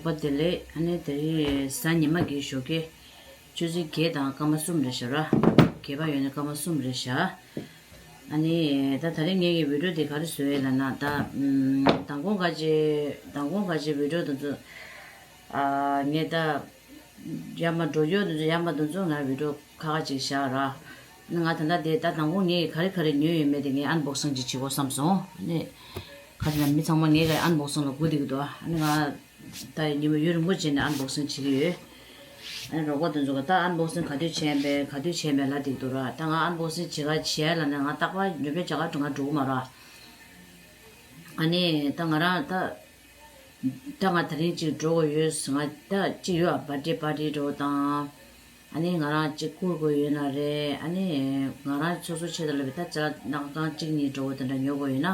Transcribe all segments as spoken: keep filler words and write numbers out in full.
པ་བདེ་ལེགས། ཨ་ནི་དེ་རིང་གཟའ་ཉི་མ་གི་ཞོགས་ཀས་ཆུ་ཚོད་བརྒྱད་དང་སྐར་མ་གསུམ་རེད་ཤག་ར། བརྒྱད་པ་ཡོད་ནས་སྐར་མ་གསུམ་རེད་ཤག་ཨ་ནི་ད་དེ་རིང་ངེད་ཀྱི་བི་ཌིའོ་དེ་ག་རེ་བཟོས་ཡོད་ལབ་ན། ད་ཨམ་མདང་དགོང་ཁ་ཅིག་མདང་དགོང་ཁ་ཅིག་བི་ཌིའོ་དེ་ཚོ་ཨ་ངས་ད་ཡར་མར་འགྲོ་རྒྱུ་དེ་ཚོ་ཡར་མར་དེ་ཚོ་ང་བི་ཌིའོ་ཁ་ཁ་ཅིག་བཞག་ར། ང་ད་ལྟ་དེ་ད་དང་པོ་ངས་ག་རེ་ག་རེ་ཉོས་ཡོད་མེད་དེ་ངས་ཨན་བོག་སིང་ཅིག་བྱེད་དགོས་བསམ་སོང་། ཨ་ནི་ཁ་ཅིག་ལ་མི་ཚང་མ་ངས་ག་ཨན་བོག་སིང་ལ་སྒུག་བསྡད་ཀྱི་འདུག་ཨ་ནི་ང་ད་ཉི་མ་ཡུན་རིང་པོ་བྱས་ནས་ཨན་བོག་སིང་བྱེད་ཀྱི་ཡོད། ཨ་ནི་རོགས་པ་དེ་ཚོ་ག་ད་ཨན་བོག་སིང་ག་དུས་བྱས་པས་ག་དུས་བྱས་པས་ལབ་བསྡད་ཀྱི་འདུག་ར། ད་ང་ཨན་བོག་སིང་བྱེད་ག་བྱེད་ལབ་ནས་ང་རྟག་པར་ཉོ་སྦྱོང་བྱེད་ག་ང་འགྲོ་གི་མ་རེད། ཨ་ནི་ད་ང་རང་ད་ད་ང་དེ་རིང་གཅིག་འགྲོ་དགོས་ཡོད། ང་ད་གཅིག་ཡོད་ཨ། བར་ཌེ་པར་ཊི་འགྲོ་དང་། ཨ་ནི་ང་རང་གཅིག་བསྐུར་དགོས་ཡོད་ན་རེད། ཨ་ནི་ང་རང་སོ་སོ་ཆེད་དུ་ལབ་པའི་ད་ཅ་ལག་ནང་གང་གཅིག་གཉིས་འགྲོ་དགོས་དེ་འདྲ་ཉོ་དགོས་ཡོད་ན།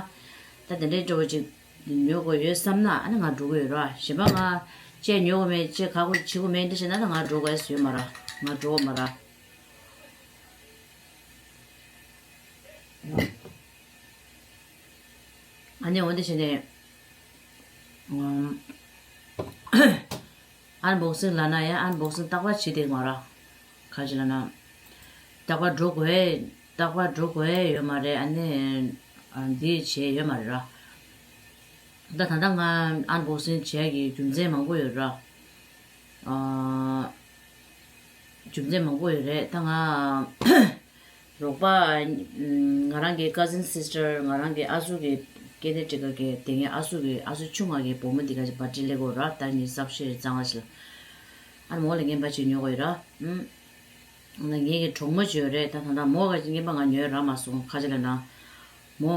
ད་དེ་འདྲའི་འགྲོ་དགོས་ཅིག་ཉོ་དགོས་ཡོད་བསམ་ན་ཨ་ནི་ང་འགྲོ་གི་ཡོད་ར། གཞན་པ་ང་ཅེས་ཉོ་དགོས་མེད་ཅེས་ག་དགོས་བྱེད་དགོས་མེད་འདི་བྱས་ན་ད་ང་འགྲོ་དགོས་ཡོད་མ་ར། ང་འགྲོ་དགོས་མ་ར། ཨ་ནི་འོན་ཏེ་བྱས་ནས་ཨམ་ཨན་བོག་སིང་ལབ་ན་ཡང་ཨན་བོག་སིང་རྟག་པར་བྱེད་བསྡད་མ་ར། ག་ཅི་ལབ་ན་རྟག་པར་འགྲོ་དགོས་རྟག་པར་འགྲོ་དགོས་ཡོད་མ་རེད། ཨ་ནི་ཨ་འདི་བྱས་ཡོད་མ་རེད་ར། ད་ད་ལྟ་ང་ཨན་བོག་སིང་བྱས་ཀྱི་རྒྱུ་མཚན་མང་པོ་ཡོད་ར། ཨ་རྒྱུ་མཚན་མང་པོ་ཡོད་རེད། ད་ང་རོགས་པ་ང་རང་གི་ཀ་ཟིན་སིས་ཊར་ང་རང་གི་ཨ་ཟུག་གི་ཀེ་ནེ་ཊི་ཀ་གི་དེ་ངའི་ཨ་ཟུག་གི་ཨ་ཟུག་ཆུང་ང་གི་བུ་མོ་འདི་ག་ཅིག་བར་ཌེ་སླེབས་ཀྱི་ཡོད་ར། ད་ཉི་ཤུ་རྩ་བཞི་རེད་གཙང་ལ་ཞིག་ལ། ཨ་ནི་མོ་ལ་རྔན་པ་ཅིག་ཉོ་དགོས་ཡོད་ར། ཨུམ། ང་ངེད་ཀྱི་གྲོགས་མོ་ཅིག་ཡོད་རེད། ད་ད་ལྟ་མོ་ག་ཅིག་རྔན་པ་ང་ཉོས་རག་མ་སོང་། ག་ཅི་ལབ་ན། མོ།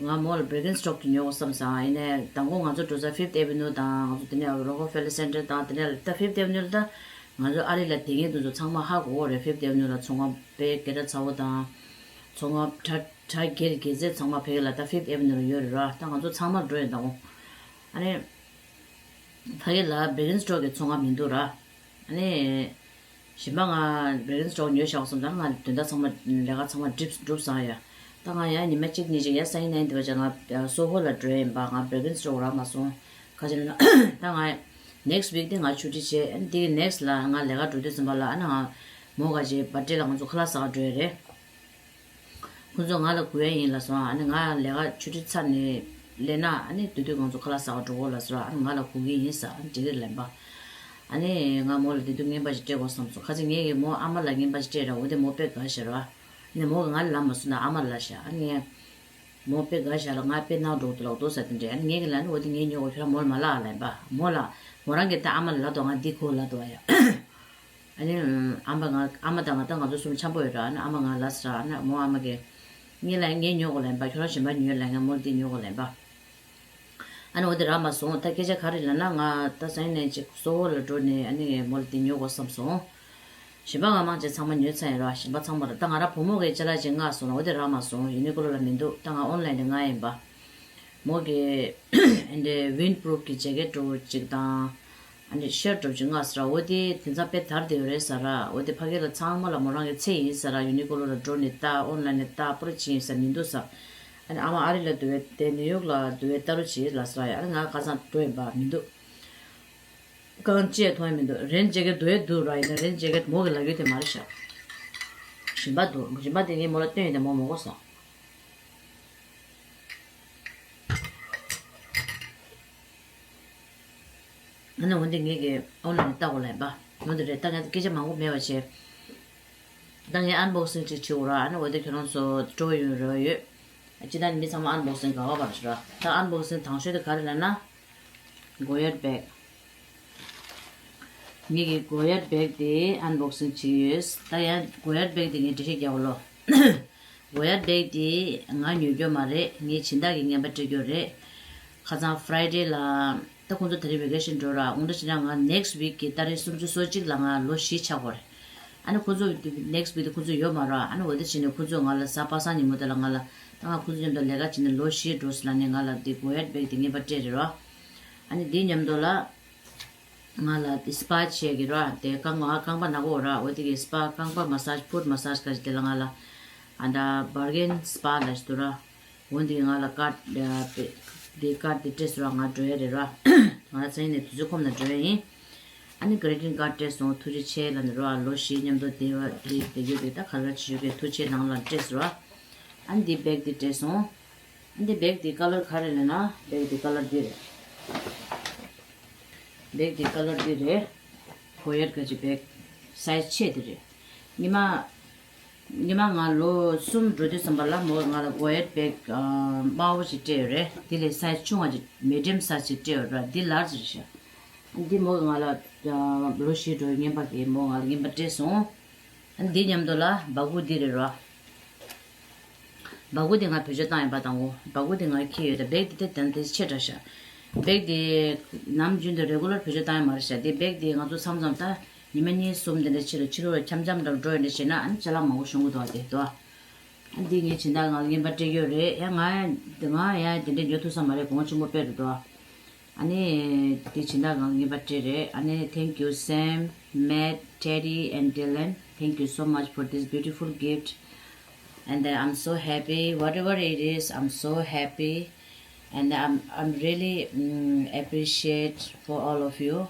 ང་མོ་ལ་བྷིར་ཀིན་སི་ཊོག་གི་ཉོ་དགོས་བསམ་སོང་། ཡིན་ནའི་མདང་དགོང་ང་ཚོ་འགྲོ་ས་ཕིབ་ཨེ་ཝེ་ནིའུ་དང་ང་ཚོ་དེ་ནས་རོ་ཀོ་ཕེ་ལར་སེན་ཊར་དང་དེ་ནས་ད་ཕིབ་ཨེ་ཝེ་ནིའུ་ལ་ད་ང་ཚོ་ཨ་རི་ལ་དེ་ངེད་དུ་ཚོ་ཚང་མ་ཧ་གོ་གི་རེད། ཕིབ་ཨེ་ཝེ་ནིའུ་ལ་ཚོང་ཁང་དཔེ་སྐད་གྲགས་ཚ་བོ་དང་། ཚོང་ཁང་གྲ་གྲ་སྒེར་སྒེར་རྩེ་ཚང་མ་ཕ་གི་ལ་ད་ཕིབ་ཨེ་ཝེ་ནིའུ་ལ་ཡོད་རེད་ར། ད་ང་ཚོ་ཚང་མ་འགྲོ་ཡོད་མདང་དགོང་། ཨ་ནི། ཕ་གི་ལ་བྷིར་ཀིན་སི་ཊོག་གི་ཚོང་ཁང་མི་འདུག་ར། ཨ་ནི། གཞན་པ་ང་བྷིར་ཀིན་སི་ཊོག་ཉོས་བཞག་སོང་། ད་ང་དོན་དག་ཚང་མ་ལས་ཀ་ཚང་མ་འགྲུབ་འགྲུབ་སོང་ཡ། ད་ང་ཡང་ཉི་མ་གཅིག་གཉིས་ཅིག་ཡ་སང་ཉིན་ནས་འདི་བ་ཅག་ང་སོ་ཧོ་ལ་འགྲོ་ཡིན་པ། ང་བྷིར་ཀིན་སི་ཊོག་རག་མ་སོང་། ག་ཅི་ལབ་ན་ད་ང་ནེག་སི་ཝིག་དེ་ང་ཆུ་ཊི་བྱས། ཨ་ནི་དེ་གི་ནེག་སི་ལ་ང་ལས་ཀ་འགྲོ་དུས་ཙམ་པ་ལ་ཨ་ནི་ང་མོ་ག་ཅིག་བར་ཌེ་ལ་ང་ཚོ་ཁ་ལག་ཟ་ག་འགྲོ་ཡ་རེད། ཁོ་ཚོ་ང་ལ་སྒུག་ཡ་ཡིན་ལབ་སོང་། ཨ་ནི་ང་ལས་ཀ་ཆུ་ཊི་ཚར་ནས་སླེབས་ན་ཨ་ནི་དེ་དུས་ང་ཚོ་ཁ་ལག་ཟ་ག་འགྲོ་གོ་ལབ་སོང་། ཨ་ནི་ང་ལ་སྒུག་གི་ཡིན་ཟེར། ཨ་ནི་འགྲིག་གི་རེད་ལབ་པ། ཨ་ནི་ང་མོ་ལ་དེ་དུས་རྔན་པ་ཞིག་སྤྲད་དགོས་བསམ་སོང་། ཁ་ཅིག་ངས་ཀྱི་མོ་ཨ་མ་ལ་རྔན་པ་ཞིག་སྤྲད་ར། འོ་དེ་མོ་དཔེ་དགའ་ཤག་ར། ཨ་ནི་མོ་གི་ང་ལ་ལབ་མ་སོང་ན་ཨ་མ་ལ་ལབ་ཤག་ཨ་ནི་མོ་དཔེ་དགའ་ཤག་ལ་ང་དཔེ་ནང་འགྲོ་གི་འདུག་ལབ་འདུག་ཟེར་དེ་འདྲས། ཨ་ནི་ངས་ཀྱི་ལབ་ནི་འོ་དེ་ངས་ཉོ་དགོས། ཁྱོད་རང་མོ་ལ་མ་ལབ་ཨ་ལབ་པ། མོ་ལ་མོ་རང་གི་ད་ཨ་མ་ལ་ལབ་འདུག་ང་འདི་ཁོ་ལབ་འདུག་ཨ་ཡ། ཨ་ནི་ཨ་མ་ང་ཨ་མ་དང་ང་ད་ང་ཚོ་གསུམ་འཆམ་པོ་ཡོད་ར། ཨ་ནི་ཨ་མ་ང་ལ་ཟེར། ཨ་ནི་མོ་ཨ་མ་གིས་ངས་ལ་ངས་ཉོ་དགོས་ལབ་པ། ཁྱོད་རང་གཞན་པ་ཉོས་ལབ། ངས་མོ་ལ་འདི་ཉོ་དགོས་ལབ་པ། ཨ་ནི་འོ་དེ་རག་མ་སོང་། ད་སྐད་ཆ་ག་རེ་ལབ་ན་ང་ད་སང་ཉིན་ནས་ཅིག་སོ་ཧོ་ལ་འགྲོ་ནས་ཨ་ནི་མོ་ལ་འདི་ཉོ་དགོས་བསམ་སོང་། གཞན་པ་ང་མང་ཆེ་ཚང་མ་ཉོས་ཚར་ཡིན་ར། གཞན་པ་ཚང་མ་ར། ད་ང་ར་བུ་མོ་གི་ཅ་ལག་ཅིག་མངགས་སོང་ན་འོ་དེ་རག་མ་སོང་། ཡུ་ནི་ཀོ་ལོ་ལ་མི་འདུག་ད་ང་ཨོན་ལན་ནས་མངགས་ཡིན་པ། མོ་གི་ཨེ་འདྲའི་ཝིན་པུ་རུབ་གི་ཇེ་ཀེ་ཊི་འདྲ་བོ་ཅིག་དང་། ཨ་ནི་ཤར་ཊི་འདྲ་བོ་ཅིག་མངགས་ཟེར་ར། འོ་དེ་དེང་སང་དཔེ་དར་བསྡད་ཡོད་རེད་ཟེར་ར། འོ་དེ་ཕ་གི་ལ་ཚང་མ་ལ་མོ་རང་གི་ཚད་ཡིན་ཟེར་ར། ཡུ་ནི་ཀོ་ལོ་ལ་འགྲོ་ནས་ལྟ། ཨོན་ལན་ནས་ལྟ། པོ་ར་ཅི་ཡིན་ཟེར་མི་འདུག་ཟེར། ཨ་ནི་ཨ་མ་ཨ་རི་ལ་འདུག་པས་དེ་ནིའུ་ཡོག་ལ་འདུག་པས་ལྟ་རོགས་བྱེད་ལབ་ཟེར་ར། ཨ་ནི་ང་ཁ་སང་འགྲོ་ཡིན་པ་མི་འདུག་གང་ཅི་མཐོང་ཡ་མི་འདུག་རེན་ཇེ་ཀེ་ཊི་འདུག་པས་འདུག་ར། ཡིན་ན་རེན་ཇེ་ཀེ་ཊི་མོ་གི་ལབ་རྒྱུ་དེ་མ་རེད་ཤག་གཞན་པ་འདུག་གཞན་པ་དེ་ངས་མོ་ལ་སྟོན་ཡོད་དེ་མོ་མི་དགོས་ཟེར། ཨ་ནི་འོན་ཏེ་ངེད་ཀྱི་ཨོན་ལན་ལྟ་དགོས་ལབ་པ། འོན་ཏེ་རེད། ད་ངས་སྐད་ཆ་མང་པོ་མེད་པ་བྱས། ད་ངས་ཨན་བོག་སིང་ཅིག་བྱེད་དགོས་ར། ཨ་ནི་འོན་ཏེ་ཁྱོད་རང་ཚོ་སྤྲོ་ཡོང་རོགས་ཡོད། སྤྱིར་བཏང་མི་ཚང་མ་ཨན་བོག་སིང་དགའ་བ་བར་ཞུ་ར། ད་ཨན་བོག་སིང་དང་ཤོས་དེ་ག་རེ་ལབ་ན། གོ་ཡར་བེག་ངེད་ཀྱི་གོ་ཡར་བེག་དེ་ཨན་བོག་སིང་བྱེད་ཡོད། ད་ཡང་གོ་ཡར་བེག་དེ་ངས་འགྲེལ་བཤད་རྒྱག་གོ་ལོ། གོ་ཡར་བེག་དེ་ང་ཉོ་རྒྱུ་མ་རེད། ངའི་སྦྱིན་བདག་གིས་རྔན་པ་སྤྲད་རྒྱུ་རེད། ཁ་སང་ཕ་རའི་ཌེ་ལ། ད་ཁོང་ཚོ་དེ་རིང་ཝེ་ཀེ་ཤན་འགྲོ་ར། འོ་འདྲ་བྱས་ན་ང་ནེག་སི་ཝིག་གི་ཏ་རིག་སུམ་ཅུ་སོ་གཅིག་ལ་ང་ལོ་བཞི་ཆགས་དགོས་རེད། ཨ་ནི་ཁོང་ཚོ་ནེག་སི་ཝིག་དེ་ཁོང་ཚོ་ཡོད་མ་རེད། ཨ་ནི་འོ་འདྲ་བྱས་ནས་ཁོང་ཚོས་ང་ལ་གཟའ་པ་སངས་ཉིན་མོ་དེ་ལ་ང་ལ་ད་ང་ཁོང་ཚོ་མཉམ་དུ་ལས་ཀ་བྱས་ནས་ལོ་བཞི་འགྲོ་སྲིད་ལབ་ནས་ང་ལ་དེ་གོ་ཡར་བེག་དེ་རྔན་པ་སྤྲད་རེད་ར། ཨ་ནི་དེའི་མཉམ་དུ་ལ་ང་ལ་དེ་སི་པ་བྱས་ཀྱི་ར། དེ་རྐང་པ་རྐང་པ་ན་གོ་ར། འོ་དེ་གི་སི་པ་རྐང་པ་མ་སཱཇ་ཕུཊ་མ་སཱཇ་ག་ཞིག་དེ་ལ་ང་ལ་ཨ་ད་བར་གེན་སི་པ་ལ་ཞིག་འདུག་ར། འོ་འདི་ང་ལ་ཀར་ཌི་དེ་ཀར་ཌི་དེ་སྤྲད་སོང་ར། ང་འགྲོ་ཡ་རེད་ར། ང་རང་ཚོ་ཡིན་ནས་དུས་ཚོད་ཁོམ་ན་འགྲོ་ཡ་ཡིན། ཨ་ནི་greeting card སྤྲད་སོང་། ཐུགས་རྗེ་ཆེ་ལབ་ནས་རོ། ཨ་ལོ་བཞི་མཉམ་དུ་བསྡད་པ་དེ་དེ་ཡོད་པའི་ད་ག་རེ་བྱེད་ཡོད་པའི་ཐུགས་རྗེ་ཆེ་ནང་ལ་སྤྲད་སོང་རོ། ཨ་ནི་འདི་བེག་འདི་སྤྲད་སོང་། ཨ་ནི་འདི་བེག་འདི་ཀ་ལར་ག་རེ་རེད་ན། བེག་འདི་ཀ་ལར་འདི་རེད། བེག་འདི་ཀ་ལར་འདི་རེད། གོ་ཡར་ག་ཅི་བེག་སའི་ཛི་ཆེ་འདི་རེད། ཉི་མ། ཉི་མ་ང་ལོ་གསུམ་འགྲོ་དུས་ཙམ་པ་ལ་མོ་ང་ལ་གོ་ཡར་བེག་དམར་པོ་ཞིག་སྤྲད་ཡོད་རེད། དེ་ལས་སའི་ཛི་ཆུང་བ་ཅིག་མི་ཌི་ཡམ་སའི་ཛི་ཅིག་སྤྲད་ཡོད་རེད། འདི་ལར་ཛི་རེད་ཤག་འདི་མོ་གིས་ང་ལ་ལོ་བཞི་འགྲོ་བའི་རྔན་པ་གིས་མོ་ང་ལ་རྔན་པ་སྤྲད་སོང་། འདི་མཉམ་དུ་ལ་སྦ་ཁུག་འདི་རེད་རོ། སྦ་ཁུག་དེ་ང་བེད་སྤྱོད་བཏང་ཡོད་པ་དང་གོ། སྦ་ཁུག་དེ་ང་འཁྱེར་ཡོད། ད་བེག་དེ་དེ་དེ་ཆེ་དྲགས་ཤག་བེག་དེ་ནམ་རྒྱུན་དུ་རེ་གུ་ལར་བེད་སྤྱོད་བཏང་ཡོད་མ་རེད་ཤག་དེ་བེག་དེ་ང་ཚོ་མཚམས་མཚམས་ད་ཉི་མ་གཉིས་གསུམ་དེ་འདྲ་ཕྱི་ལ་ཕྱི་ལོགས་ལ་འཆམ་འཆམ་འདྲ་འགྲོ་ཡོད་འདྲ་བྱས་ན། ཨ་ནི་ཅ་ལག་མང་པོ་ཤོང་གི་འདུག་དེ་འདུག་ཨ་འདི་ངས་སྦྱིན་བདག་ང་ལ་རྔན་པ་སྤྲད་ཡོད་རེད། ཡ་ང་ང་ཡ་དེ་འདྲ་ཉོ་ཐུབ་ས་མ་རེད། གོང་ཆེན་པོ་དཔེ་རེད་འདུག་ཨ་ནི་དེ་སྦྱིན་བདག་ང་ལ་རྔན་པ་སྤྲད་རེད། ཨ་ནི thank you Sam, Matt, Teddy and Dylan, thank you so much for this beautiful gift. And uh, I'm so happy, whatever it is, I'm so happy. And I'm, I'm really mm, appreciate for all of you.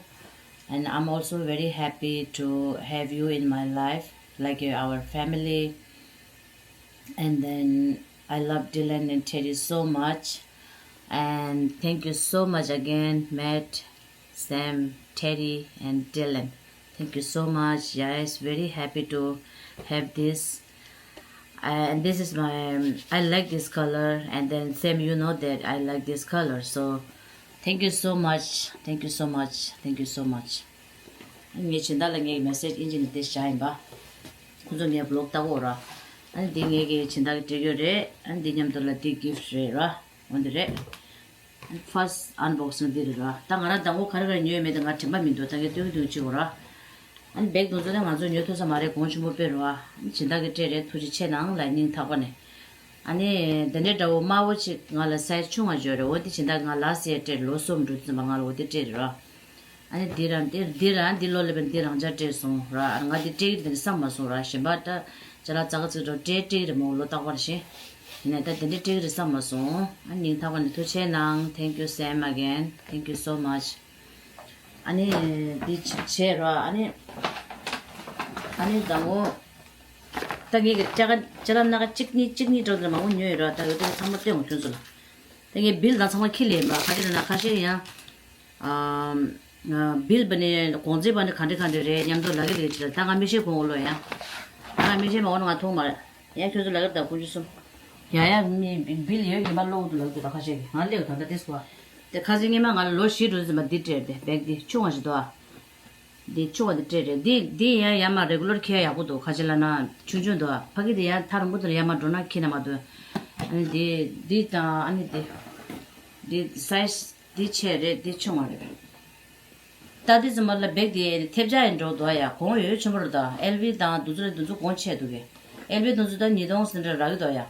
And I'm also very happy to have you in my life, like you're our family. And then I love Dylan and Teddy so much. And thank you so much again, Matt, Sam, Teddy, and Dylan. Thank you so much. Yes, very happy to have this. Uh, and this is my, um, I like this color. And then Sam, you know that I like this color. So thank you so much. Thank you so much. Thank you so much. ངས་སྦྱིན་བདག་ལ་ངའི་མེ་སེ་ཇི་ཨིན་ཇི་ནས་དེ་བཞག་ཡིན་པ། ཁོ་ཚོ་ངའི་བི་ལོག་ལྟ་གོ་ར། ཨ་ནི་འདི་ངའི་གི་སྦྱིན་བདག་གི་སྤྲད་ཡོད་རེད། ཨ་ནི་འདི་མཉམ་དུ་ལ་འདི་གིཕ་རེད་ར། འོ་འདི་རེད། ཨ་ནི་ཕར་སི་ཊི་ཨན་བོག་སིང་འདི་རེད་ར། ད་ང་རང་དང་པོ་ག་རེ་ག་རེ་ཉོས་ཡོད་མེད་དེ་ང་དྲན་པ་མི་འདུག་ད་ངས་སྟོན་གྱི་འདུག་ཅིག་གོ་ར། ཨ་ནི་བེག་དེ་ཚོ་ནི་ང་ཚོ་ཉོ་ཐུབ་ས་མ་རེད། གོང་ཆེན་པོ་དཔེ་རེད་བ། ཨ་ནི་སྦྱིན་བདག་གི་སྤྲད་རེད། ཐུགས་རྗེ་ཆེ་གནང་ལ་སྙིང་ཐག་པ་ནས། ཨ་ནི་དེ་འདྲའི་འདྲ་བོ་དམར་པོ་ཅིག་ང་ལ་སའི་ཛི་ཆུང་བ་ཡོད་རེད། འོ་དེ་སྦྱིན་བདག་ང་ལ་སི་ཡར་སྤྲད་རེད། ལོ་གསུམ་འགྲོ་དུས་ཙམ་པ་ང་ལ་འོ་དེ་སྤྲད་རེད་ར། ཨ་ནི་འདི་རང་འདི་འདི་རང་འདི་ལོ་ལེ་བན་འདི་རང་འཇགས་སྤྲད་སོང་ར། ང་འདི་སྤྲད་ཀྱི་རེད་དེ་བསམ་མ་སོང་ར། གཞན་པ་ད་ཅ་ལག་ཙག་ཙིག་འགྲོ་སྤྲད་སྤྲད་ཀྱི་རེད་མོ། ལོ་རྟག་པར་བཞིན། ཡིན་ནའི་ད་དེ་འདྲ་སྤྲད་ཀྱི་རེད་བསམ་མ་སོང་། ཨ་སྙིང་ཐག་པ་ནས་ཐུགས་རྗེ་གནང་། Thank you Sam again, thank you so much. ཨ་ནི་འདི་བྱས་ར། ཨ་ནི་ཨ་ནི་དང་པོ་ད་ངེད་ཀྱི་ཅ་ལག་ཅ་ལག་སྣ་ཁ་གཅིག་གཉིས་གཅིག་གཉིས་འགྲོ་འདི་མང་པོ་ཉོས་ཡོད་ར། ད་འོ་དེ་ཚང་མ་སྟོན་འོང་ཁྱོད་ཚོ་ལ། ད་ངས་བིལ་དང་ཚང་མ་ཁྱི་ལེན་པ་ག་དེ་རེད་ན་ཁ་ཤས་ཡང་། ཨམ། བིལ་བ་ནི་གོང་ཚད་བ་ནི་ག་འདྲ་ག་འདྲ་རེད་མཉམ་དུ་ལབ་ཀྱི་རེད་ཅེས། ད་ང་མི་ཤེས་གོང་འོ་ལོ་ཡ། ད་ང་མི་ཤེས་མ་འོ་ན་ང་མཐོང་མ་རེད། ཡ་ཁྱོད་ཚོ་ལབ་ཀྱི་རེད། ད་དཀོན་མཆོག་གསུམ། ཡ་ཡ་མི་བིལ་ཡོད་ཉི་མ་ལོག་འདུག་ལབ་ཀྱི་རེད། ད་ཁ་ཤས་ཀྱིས་ང་སླེབས་ད་ལྟ་དེ་སོ། དེ་ཁ་སང་སྔོན་མ་ང་ལ་ལོ་བཞི་འགྲོ་ཙམ་པ་འདི་སྤྲད་དེ་བེག་འདི་ཆུང་བ་ཞིག་འདུག་ཨ། འདི་ཆུང་བ་འདི་སྤྲད་རེད། འདི་འདི་ཡང་ཡར་མར་རེ་གུ་ལར་འཁྱེར་ཡག་པོ་འདུག་ག་ཅི་ལབ་ན་ཆུང་ཆུང་འདུག་ཨ། ཕ་གི་འདི་ཡང་ཐག་རིང་པོ་དེ་ལ་ཡར་མར་འགྲོ་ན་འཁྱེར་ན་མ་འདུག་ཨ་ནི་འདི་འདི་དང་ཨ་ནི་འདི་འདི་སའི་ཛི་འདི་ཆེ་རེད། འདི་ཆུང་བ་རེད། ད་འདི་ཙམ་པ་ལ་བེག་དེ་ཐེབས་ཆག་ཡིན་འགྲོ་འདུག་ཡ། གོང་ཡོད་ཆེན་པོ་རེད། ད་ཨེལ་བི་དང་འདི་ཚོ་རེད། འདི་ཚོ་གོང་ཆེ་འདུག་གས། ཨེལ་བི་འདི་ཚོ་ད་ཉིས་སྟོང་ཟིན་འདྲ་རག་གི་འདུག་ཡ།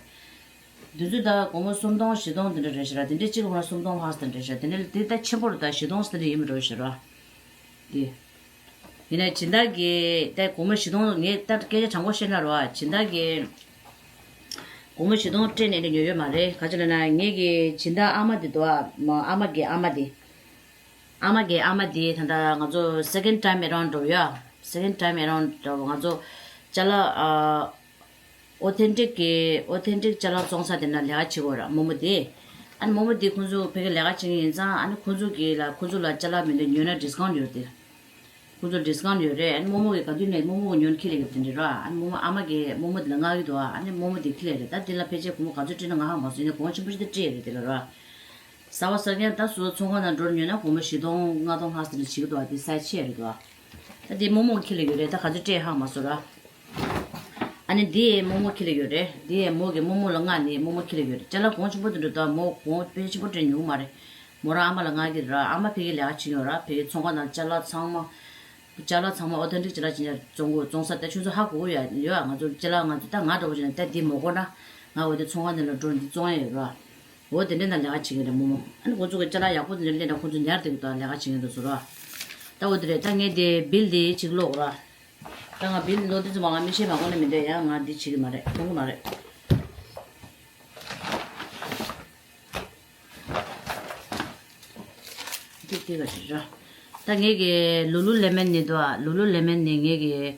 འདི་ཚོ་ད་སྒོར་མོ་སུམ་སྟོང་བཞི་སྟོང་འདི་འདྲ་རེད་ཤག་ར། དེ་འདྲའི་གཅིག་ལ་སུམ་སྟོང་ལྷག་ཙམ་འདྲ་རེད་ཤག་དེ་འདྲ་འདི་ད་ཆེན་པོ་རེད། ད་བཞི་སྟོང་ཙམ་འདྲ་ཡིན་འགྲོ་ཤག་ར། དེ། ཡིན་ནའི་སྦྱིན་བདག་གིས་ད་སྒོར་མོ་བཞི་སྟོང་། ངས་ད་སྐད་ཆ་དྲང་པོ་བཤད་ན་རོ། སྦྱིན་བདག་གིས་སྒོར་མོ་བཞི་སྟོང་སྤྲད་ནས་ནི་ཉོས་ཡོད་མ་རེད། ག་ཅི་ལབ་ན་ངེད་ཀྱི་སྦྱིན་བདག་ཨ་མ་དེ་འདུག་ཨ། ཨ་མ་གི་ཨ་མ་དེ། ཨ་མ་གི་ཨ་མ་དེ་ད་ལྟ་ང་ཚོ་second time around འགྲོ་ཡ། Second time around འགྲོ། ང་ཚོ་ཅ་ལག་ཨ། ཨོ་ཐེན་ཊིག་གི་ཨོ་ཐེན་ཊིག་ཅ་ལག་བཙོང་ས་དེ་ན་ལས་ཀ་བྱེད་དགོས་ར་རྨོ་མོ་དེ། ཨ་ནི་རྨོ་མོ་དེ་ཁོང་ཚོ་ཕ་གིར་ལས་ཀ་བྱེད་མཁན་ཡིན་ཙང་། ཨ་ནི་ཁོང་ཚོ་གི་ལ་ཁོང་ཚོ་ལ་ཅ་ལག་མི་འདུག་ཉོས་ན་ཌིས་ཀའུན་ཊི་ཡོད་དེ། ཁོང་ཚོ་ཌིས་ཀའུན་ཊི་ཡོད་རེད། ཨ་ནི་རྨོ་མོ་གི་ག་དུས་ནས་རྨོ་མོ་གི་ཉོ་ན་ཁྱི་ལས་ཀྱི་དེ་འདྲ་ར། ཨ་ནི་རྨོ་མོ་ཨ་མ་གི་རྨོ་མོ་དེ་ལ་མངགས་ཀྱི་འདུག་ཨ་ནི་རྨོ་མོ་དེ་ཁྱི་ལས་རེད། ད་དེ་ལ་ཕལ་ཆེར་སྒོར་མོ་ག་ཚོད་སྤྲད་ན་ང་ཧ་མ་སོང་། ཡིན་ན་སྒོར་མོ་ཆེན་པོ་ཞིག་ད་སྤྲད་ཡོད་རེད་དེ་ལ་ར། གསར་པ་གསར་རྐྱང་ད་སོ་སོ་ཚོང་ཁང་ནང་འགྲོ་ཉོས་ན་སྒོར་མོ་བཞི་སྟོང་ལྔ་སྟོང་ལྷག་ཙམ་ཞིག་བྱེད་ཀྱི་འདུག་ཨ། དེ་སའི་ཛི་ཆེ་རེད་འདུག་ཨ། ད་དེ་རྨོ་མོ་ཁྱི་ལ་ཡོད་རེད། ད་ག་ཚོད་སྤྲད་ཧ་མ་སོང་ར། ཨ་ནི་འདི་ཡའི་རྨོ་མོ་ཁྱི་ལ་ཡོད་རེད། འདི་ཡའི་མོ་གི་རྨོ་མོ་ལ་མངགས་ནས་རྨོ་མོ་ཁྱི་ལ་ཡོད་རེད། ཅ་ལག་གོང་ཆེན་པོ་དེ་འདྲ་འདུག་ཨ། མོ་གོང་དཔེ་ཆེན་པོ་སྤྲད་མྱོང་གི་མ་རེད། མོ་རང་ཨ་མ་ལ་མངགས་ཀྱི་རེད་ར། ཨ་མ་ཕ་གིར་ལས་ཀ་བྱེད་ཀྱི་ཡོད་ར། ཕ་གིའི་ཚོང་ཁང་ནང་ཅ་ལག་ཚང་མ། ཅ་ལག་ཚང་མ་ཨོ་ཐེན་ཊིག་ཅ་ལག་ཅི་འདྲ་བཙོང་དགོས་བཙོང་ས་ད་ཁྱོད་ཚོ་ཧ་གོ་གི་ཡོད་ཡོད་ཨ། ང་ཚོ་ཅ་ལག་ང་ཚོ་ད་ང་འདྲ་བོ་བྱས་ན་ད་འདི་མོ་དགོས་ན་ང་འོ་དེ་ཚོང་ཁང་དེ་ལ་འགྲོ་འདི་བཙོང་ཡ་ཡོད་ར། འོ་དེ་འདྲ་ན་ལས་ཀ་བྱེད་ཀྱི་རེད་རྨོ་མོ། ཨ་ནི་ཁོ་ཚོ་གི་ཅ་ལག་ཡག་པོ་དེ་འདྲ་ལེན་ན་ཁོ་ཚོ་ཉར་བསྡད་ཀྱི་འདུག་ལས་ཀ་བྱེད་མཁན་དེ་ཚོ་ར། ད་འོ་དེ་རེད། ད་ངས་དེ་བིལ་དེ་གཅིག་ཀློག་ར། ད་ང་བིལ་ཀློག་དུས་ཙམ་པ་ང་མི་ཤེས་མ་གོ་ན་མི་འདོད་ཡ། ང་འདི་བྱེད་ཀྱི་མ་རེད། མཐོང་གི་མ་རེད། འདི་ དེ་ག་རེ་ར། ད་ངེད་ཀྱི་ལུ་ལུ་ལེ་མན་ནི་འདུག་ཨ། ལུ་ལུ་ལེ་མན་ནི་ངེད་ཀྱི་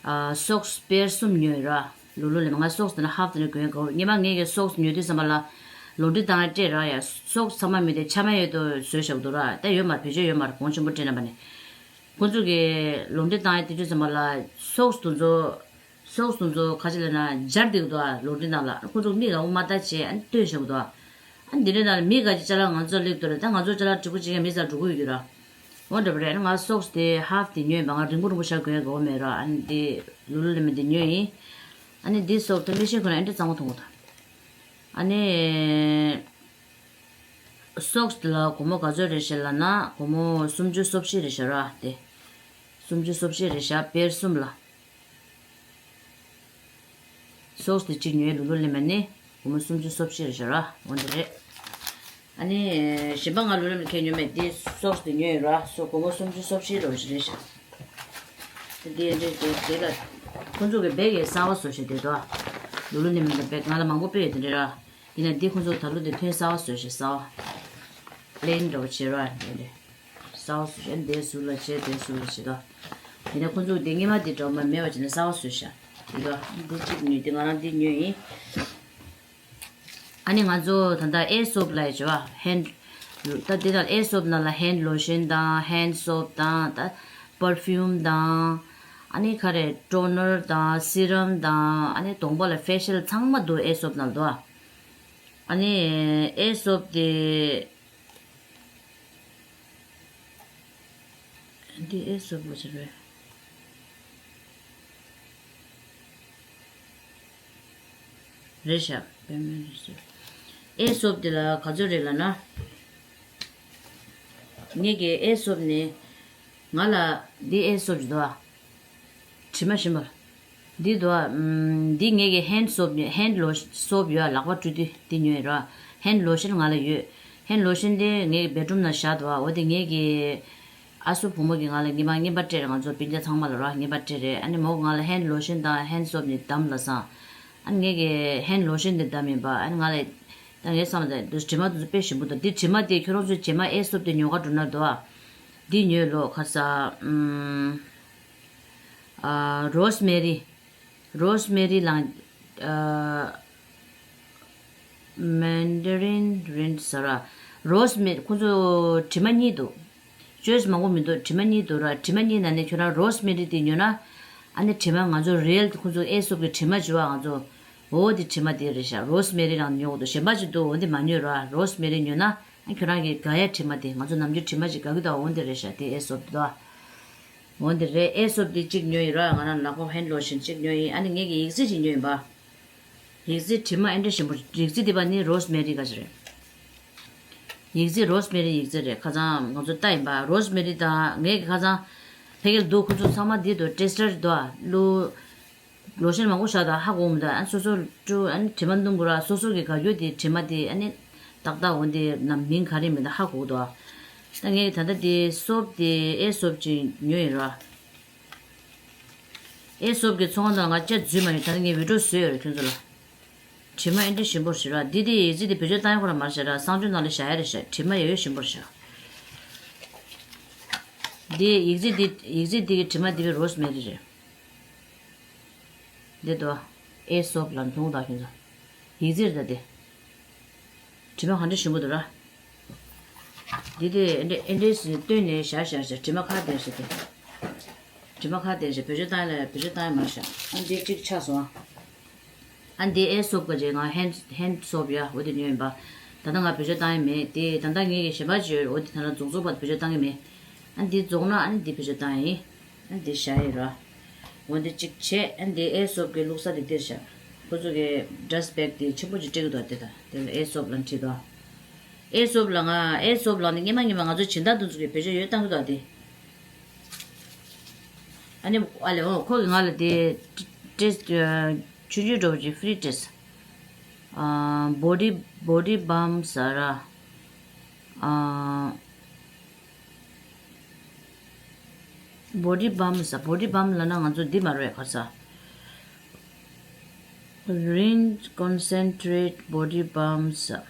ཨ་སོག་སི་པེར་གསུམ་ཉོས་ར། ལུ་ལུ་ལེ་མན་ང་སོག་སི་དེ་ན་ཧབ་དེ་ན་གོན་གོ། ཉི་མ་ངེད་ཀྱི་སོག་སི་ཉོས་དུས་ཙམ་པ་ལ་ལོ་འདྲི་བཏང་ཡ་སྤྲད་ར། ཡ་སོག་སི་ཚང་མ་མི་དེ་ཆ་མ་ཡོད་དུ་བཟོས་བཞག་འདུག་ར། ད་ཡོད་མ་བེད་སྤྱོད་ཡོད་མ་ར། གོང་ཆེན་པོ་སྤྲད་ན་པ་ནི། ཁོ་ཚོ་གི་ལོ་འདྲི་བཏང་ཡ་དེ་དུས་ཙམ་པ་ལ་སོག་སི་དེ་ཚོ་སོག་སི་དེ་ཚོ་ག་ཅི་ལབ་ན་སྦྱར་བསྡད་ཀྱི་འདུག་ཨ། ལོ་འདྲི་ནང་ལ་ཁོ་ཚོ་མིག་ལ་འོ་མ་ལྟ་བྱས་ཨ་ནི་སྟོན་བཞག་གི་འདུག་ཨ། ཨ་ནི་འདི་འདྲའི་ནང་ལ་མི་ག་ཅིག་ཅ་ལག་ང་ཚོ་སླེབས་འདུག་ར། ད་ང་ཚོ་ཅ་ལག་འགྲིག་པོ་བྱེད་མཁན་མི་ཚང་འགྲོ་གི་ཡོད་ཀྱི་ར། འོ་འདྲ་པོ་རེད། ཨ་ནི་ང་སོག་སི་དེ་ཧབ་དེ་ཉོས་པ། ང་རིང་པོ་རིང་པོ་ཞིག་གོན་ཡ་དགོས་མེད་ར། ཨ་ནི་དེ་ལུ་ལུ་ལེ་མན་དེ་ཉོས་ཡིན། ཨ་ནི་འདི་སོག་སི་དེ་མི་ཤེས་ཁོ་ན་ཨེ་འདྲ་གཙང་མ་མཐོང་གི་འདུག་ཨ་ནི་སོག་སི་དེ་ལ་སྒོར་མོ་ག་ཚོད་རེད་ཤག་ལབ་ན། སྒོར་མོ་སུམ་ཅུ་སོ་བཞི་རེད་ཤག་ར། དེ་སུམ་ཅུ་སོ་བཞི་རེད་ཤག་པེར་གསུམ་ལ། སོག་སི་དེ་གཅིག་ཉོས། ལུ་ལུ་ལེ་མན་ནི་སྒོར་མོ་སུམ་ཅུ་སོ་བཞི་རེད་ཤག་ར། འོ་འདི་རེད། ཨ་ནི་གཞན་པ་ང་ལུ་ལུ་ལེ་མན་ཁས་ཉོས་མེད། དེ་སོག་སི་དེ་ཉོས་ཡོད་ར། སོག་སྒོར་མོ་སུམ་ཅུ་སོ་བཞི་ལོ་ཞིག་རེད་ཤག་དེ་འདྲ་དེ་དེ་ལ་ཁོ་ཚོ་གི་བེག་ཡང་གསར་པ་བཟོས་ཤག་དེ་དོ། ལུ་ལུ་ལེ་མན་གི་བེག་ང་ལ་མང་པོ་སྤྲད་ཡོད་དེ་འདྲ་ར། ཡིན་ན་འདི་ཁོ་ཚོ་ད་ལོ་དེ་ཐོན་གསར་པ་བཟོས་ཤག་གསར་པ། པི་ལེན་འདྲ་པོ་བྱས་ར། དེ་འདྲ་གསར་པ་བཟོས་ཤག་འདི་ཟུར་ལ་བྱས། དེ་ཟུར་ལ་བྱས་དོ། ཡིན་ན་ཁོ་ཚོ་དེ་སྔོན་མ་དེ་འདྲ་པོ་མེད་པ་བྱས་ནས་གསར་པ་བཟོས་ཤག་དེ་དོ། འདི་གཅིག་ཉོས། དེ་ང་རང་འདི་ཉོས་ཡིན། ཨ་ནི་ང་ཚོ་ད་ལྟ་ཨེ་སོབ་ལབ་ཡ་བྱས་པ། ཧན། ད་འདི་ནང་ཨེ་སོབ་ནང་ལ་ཧེན་ལོ་ཤན་དང་ཧེན་སོབ་དང་ད་པར་ཕིའུམ་དང་། ཨ་ནི་ག་རེ་ཊོ་ནར་དང་སི་རམ་དང་ཨ་ནི་གདོང་པ་ལ་ཕེ་ཤལ་ཚང་མ་འདུག་ཨེ་སོབ་ནང་འདུག་ཨ་ནི་ཨེ་སོབ་དེ། འདི་ཨེ་སོབ་ལ་བྱས་པས། རེད་ཤག་པད་མ་རེད་ཤག་ཨེ་སོབ་དེ་ལ་ག་ཚོད་རེད་ལབ་ན། ངེད་ཀྱི་ཨེ་སོབ་ནི། ང་ལ་འདི་ཨེ་སོབ་ཅིག་འདུག་ཨ། དྲི་མ་ཞིམ་པ། འདི་འདུག་ཨ། ཨམ། འདི་ངེད་ཀྱི་ཧེན་སོབ་ནི་ཧེན་ལོ་སོབ་ཡོད་ཨ། ལག་པ་བཀྲུ་དུས་འདི་ཉོས་ར། ཧེན་ལོ་ཤན་ང་ལ་ཡོད། ཧེན་ལོ་ཤན་དེ་ངེད་ཀྱི་བེད་རུམ་ནང་བཞག་འདུག་ཨ། འོ་དེ་ངེད་ཀྱི་ཨ་སུ་བུ་མོ་གིས་ང་ལ་སྔོན་མ་རྔན་པ་སྤྲད་རེད། ང་ཚོ་སྤུན་ཀྱག་ཚང་མ་ལ་ར་རྔན་པ་སྤྲད་རེད། ཨ་ནི་མོ་ང་ལ་ཧེན་ལོ་ཤན་དང་ཧེན་སོབ་ནི་བདམས་ལབ་སོང་། ཨ་ནི་ངེད་ཀྱི་ཧེན་ལོ་ཤན་དེ་བདམས་ཡིན་པ། ཨ་ནི་ང་ལ་ད་ངའི་བསམ་པ་དེ་དྲི་མ་དེ་ཚོ་དཔེ་ཞིམ་པོ་འདུག་འདི་དྲི་མ་དེ་ཁྱོད་རང་ཚོས་རྗེས་མ་ཨེ་སོབ་དེ་ཉོ་ག་འགྲོ་ན་འདུག་ཨ། འདི་ཉོས་ལོ་ཁ་ས། ཨམ། ཨ། རོ་སི་མེ་རི། རོ་སི་མེ་རི་ལང་། ཨ། མན་ཌ་རིན་རིན་ཟེར་ར། རོ་སི་མེ་རི་ཁོ་ཚོ་དྲི་མ་གཉིས་འདུག་ཅོའི་སི་མང་པོ་མི་འདུག་དྲི་མ་གཉིས་འདུག་ར། དྲི་མ་གཉིས་ནང་ནས་ཁྱོད་རང་རོ་སི་མེ་རི་དེ་ཉོས་ན། ཨ་ནི་དྲི་མ་ང་ཚོ་རི་ཡལ་ཁོ་ཚོ་ཨེ་སོབ་ཀྱི་དྲི་མ་བྱུ་བ་ང་ཚོ། འོ་དེ་དྲི་མ་དེ་རེད་ཤག་རོ་སི་མེ་རི་རང་ཉོ་དགོས་འདུག་གཞན་པ་ཅིག་འདུག་འོ་དེ་མ་ཉོས་ར། རོ་སི་མེ་རི་ཉོས་ན། ཨ་ཁྱོད་རང་གི་དགའ་ཡ་དྲི་མ་དེ། ང་ཚོ་ནམ་རྒྱུན་དྲི་མ་ཅིག་དགའ་གི་འདུག་འོ་འདི་རེད་ཤག་དེ་ཨེ་སོབ་དེ་དོ། འོ་འདི་རེད། ཨེ་སོབ་དེ་གཅིག་ཉོས་ཡིན་ར། ང་རང་ལག་པ་ཧེན་ལོ་ཤན་གཅིག་ཉོས་ཡིན། ཨ་ནི་ངེད་ཀྱི་ཡིག་རྩིས་ཅིག་ཉོས་ཡིན་པ། ཡིག་རྩིས་དྲི་མ་ཨེ་འདྲ་ཞིམ་པོ། ཡིག་རྩིས་དེ་པ་ནི་རོ་སི་མེ་རི་ག་ཅིག་རེད། ཡིག་རྩིས་རོ་སི་མེ་རི་ཡིག་རྩིས་རེད། ཁ་སང་ང་ཚོ་ལྟ་ཡིན་པ། རོ་སི་མེ་རི་དང་ངེད་ཀྱི་ཁ་སང་ཕ་གིར་འདུག་ཁོ་ཚོ་ཚང་མ་འདི་དོ། ཊེ་སི་ཊར་དོ་ཨ། ལུ་ལོ་ཤན་མང་པོ་བཞག་དང་ཧ་གོ་མི་འདུག་ཨ་སོ་སོ་བཀྲུ། ཨ་ནི་དྲི་མ་སྣོམ་དགོས་ར། སོ་སོ་གི་དགའ་རྒྱུ་དེ་དྲི་མ་དེ། ཨ་ནི་ཏག་ཏག་འོ་འདི་ནམ་མིང་ག་རེ་མིན་ད་ཧ་གོ་གི་འདུག་ད་ངས་ད་ལྟ་དེ་སོབ་དེ་ཨེ་སོབ་ཅིག་ཉོས་ཡིན་ར། ཨེ་སོབ་ཀྱི་ཚོང་ཁང་ནང་ང་ཅིག་འཛུལ་མ་ཡོང་། ད་ལྟ་ངས་བི་ཌི་ཡོ་བཟོས་ཡོད་རེད་ཁྱོད་ཚོ་ལ། དྲི་མ་ཨེ་འདྲ་ཞིམ་པོ་ཞིག་ར། འདི་དེ་ཡིག་རྩིས་དེ་བེད་སྤྱོད་བཏང་ཡ་ཁོ་ར་མ་རེད་ཤག་ར། གསང་སྤྱོད་ནང་ལ་བཞག་ཡ་རེད་ཤག་དྲི་མ་ཡོད་ཡོད་ཞིམ་པོ་རེད་ཤག་འདི་ཡིག་རྩིས་འདི་ཡིག་རྩིས་འདི་གི་དྲི་མ་འདི་བའི་རོ་སི་མེ་རི་རེད། འདི་དོ། ཨེ་སོབ་ལ་མཐོང་དང་ཁྱོད་ཚོ། ཡིག་རྩིས་རེད་ད་དེ། དྲི་མ་ག་འདྲ་ཞིམ་པོ་འདུག་ར། འདི་དེ་ཨེ་འདྲ་ཨེ་འདྲ་ཞིག་བཏོན་ནས་བཞག་བཞག་བཞག་དྲི་མ་ཁ་བསྟན་ཞིག་དེ། དྲི་མ་ཁ་བསྟན་ཞིག་བེད་སྤྱོད་བཏང་ཡ་ལ་བེད་སྤྱོད་བཏང་ཡ་མ་རེད་ཤག་ཨ་འདི་གཅིག་ཆགས་སོང་ཨ། ཨ་འདི་ཨེ་སོབ་ག་ཅེ་ང་ཧེན་ཧེན་སོབ་ཡ་འོ་དེ་ཉོས་ཡིན་པ། ད་ལྟ་ང་བེད་སྤྱོད་བཏང་ཡ་མེད་དེ། ད་ལྟ་ངེད་ཀྱི་གཞན་པ་ཅིག་ཡོད་རེད། འོ་དེ་ད་ལྟ་རྫོགས་རྫོགས་བར་དུ་བེད་སྤྱོད་བཏང་གི་མེད། ཨ་འདི་རྫོགས་ན་ཨ་ནི་འདི་བེད་སྤྱོད་བཏང་ཡ་ཡིན། ཨ་འདི་བཞག་ཡ་ཡིན་ར། འོ་འདི་གཅིག་བྱས། ཨ་འདི་ཨེ་སོབ་ཀྱི་བླུགས་ས་དེ་འདིར་བཞག་ཁོ་ཚོ་གི་ཌ་སི་ཊི་བེག་དེ་ཆེན་པོ་ཅིག་སྤྲད་ཀྱི་འདུག་དེ་དང་དེ་ལ་ཨེ་སོབ་ལ་བྲིས་འདུག་ཨེ་སོབ་ལ་ང་ཨེ་སོབ་ལ་ནི་སྔོན་མ་སྔོན་མ་ང་ཚོ་སྦྱིན་བདག་དེ་ཚོ་གི་བེད་སྤྱོད་ཡོད་བཏང་གི་འདུག་དེ། ཨ་ནི་ཨ་ལེ་འོ་ཁོ་གིས་ང་ལ་དེ་ཊེ་སི་ཊི་ཆུང་ཆུང་འདྲ་པོ་ཅིག་ཧྥི་རི་ཊེ་སི་ཊི། ཨ་བོ་ཌི་བོ་ཌི་བམ་ཟེར་ར། ཨ་བོ་ཌི་བམ་ཟེར། བོ་ཌི་བམ་ལབ་ན་ང་ཚོ་འདི་མ་རེད་ག་ས། Rinse concentrate body balm ཟེར།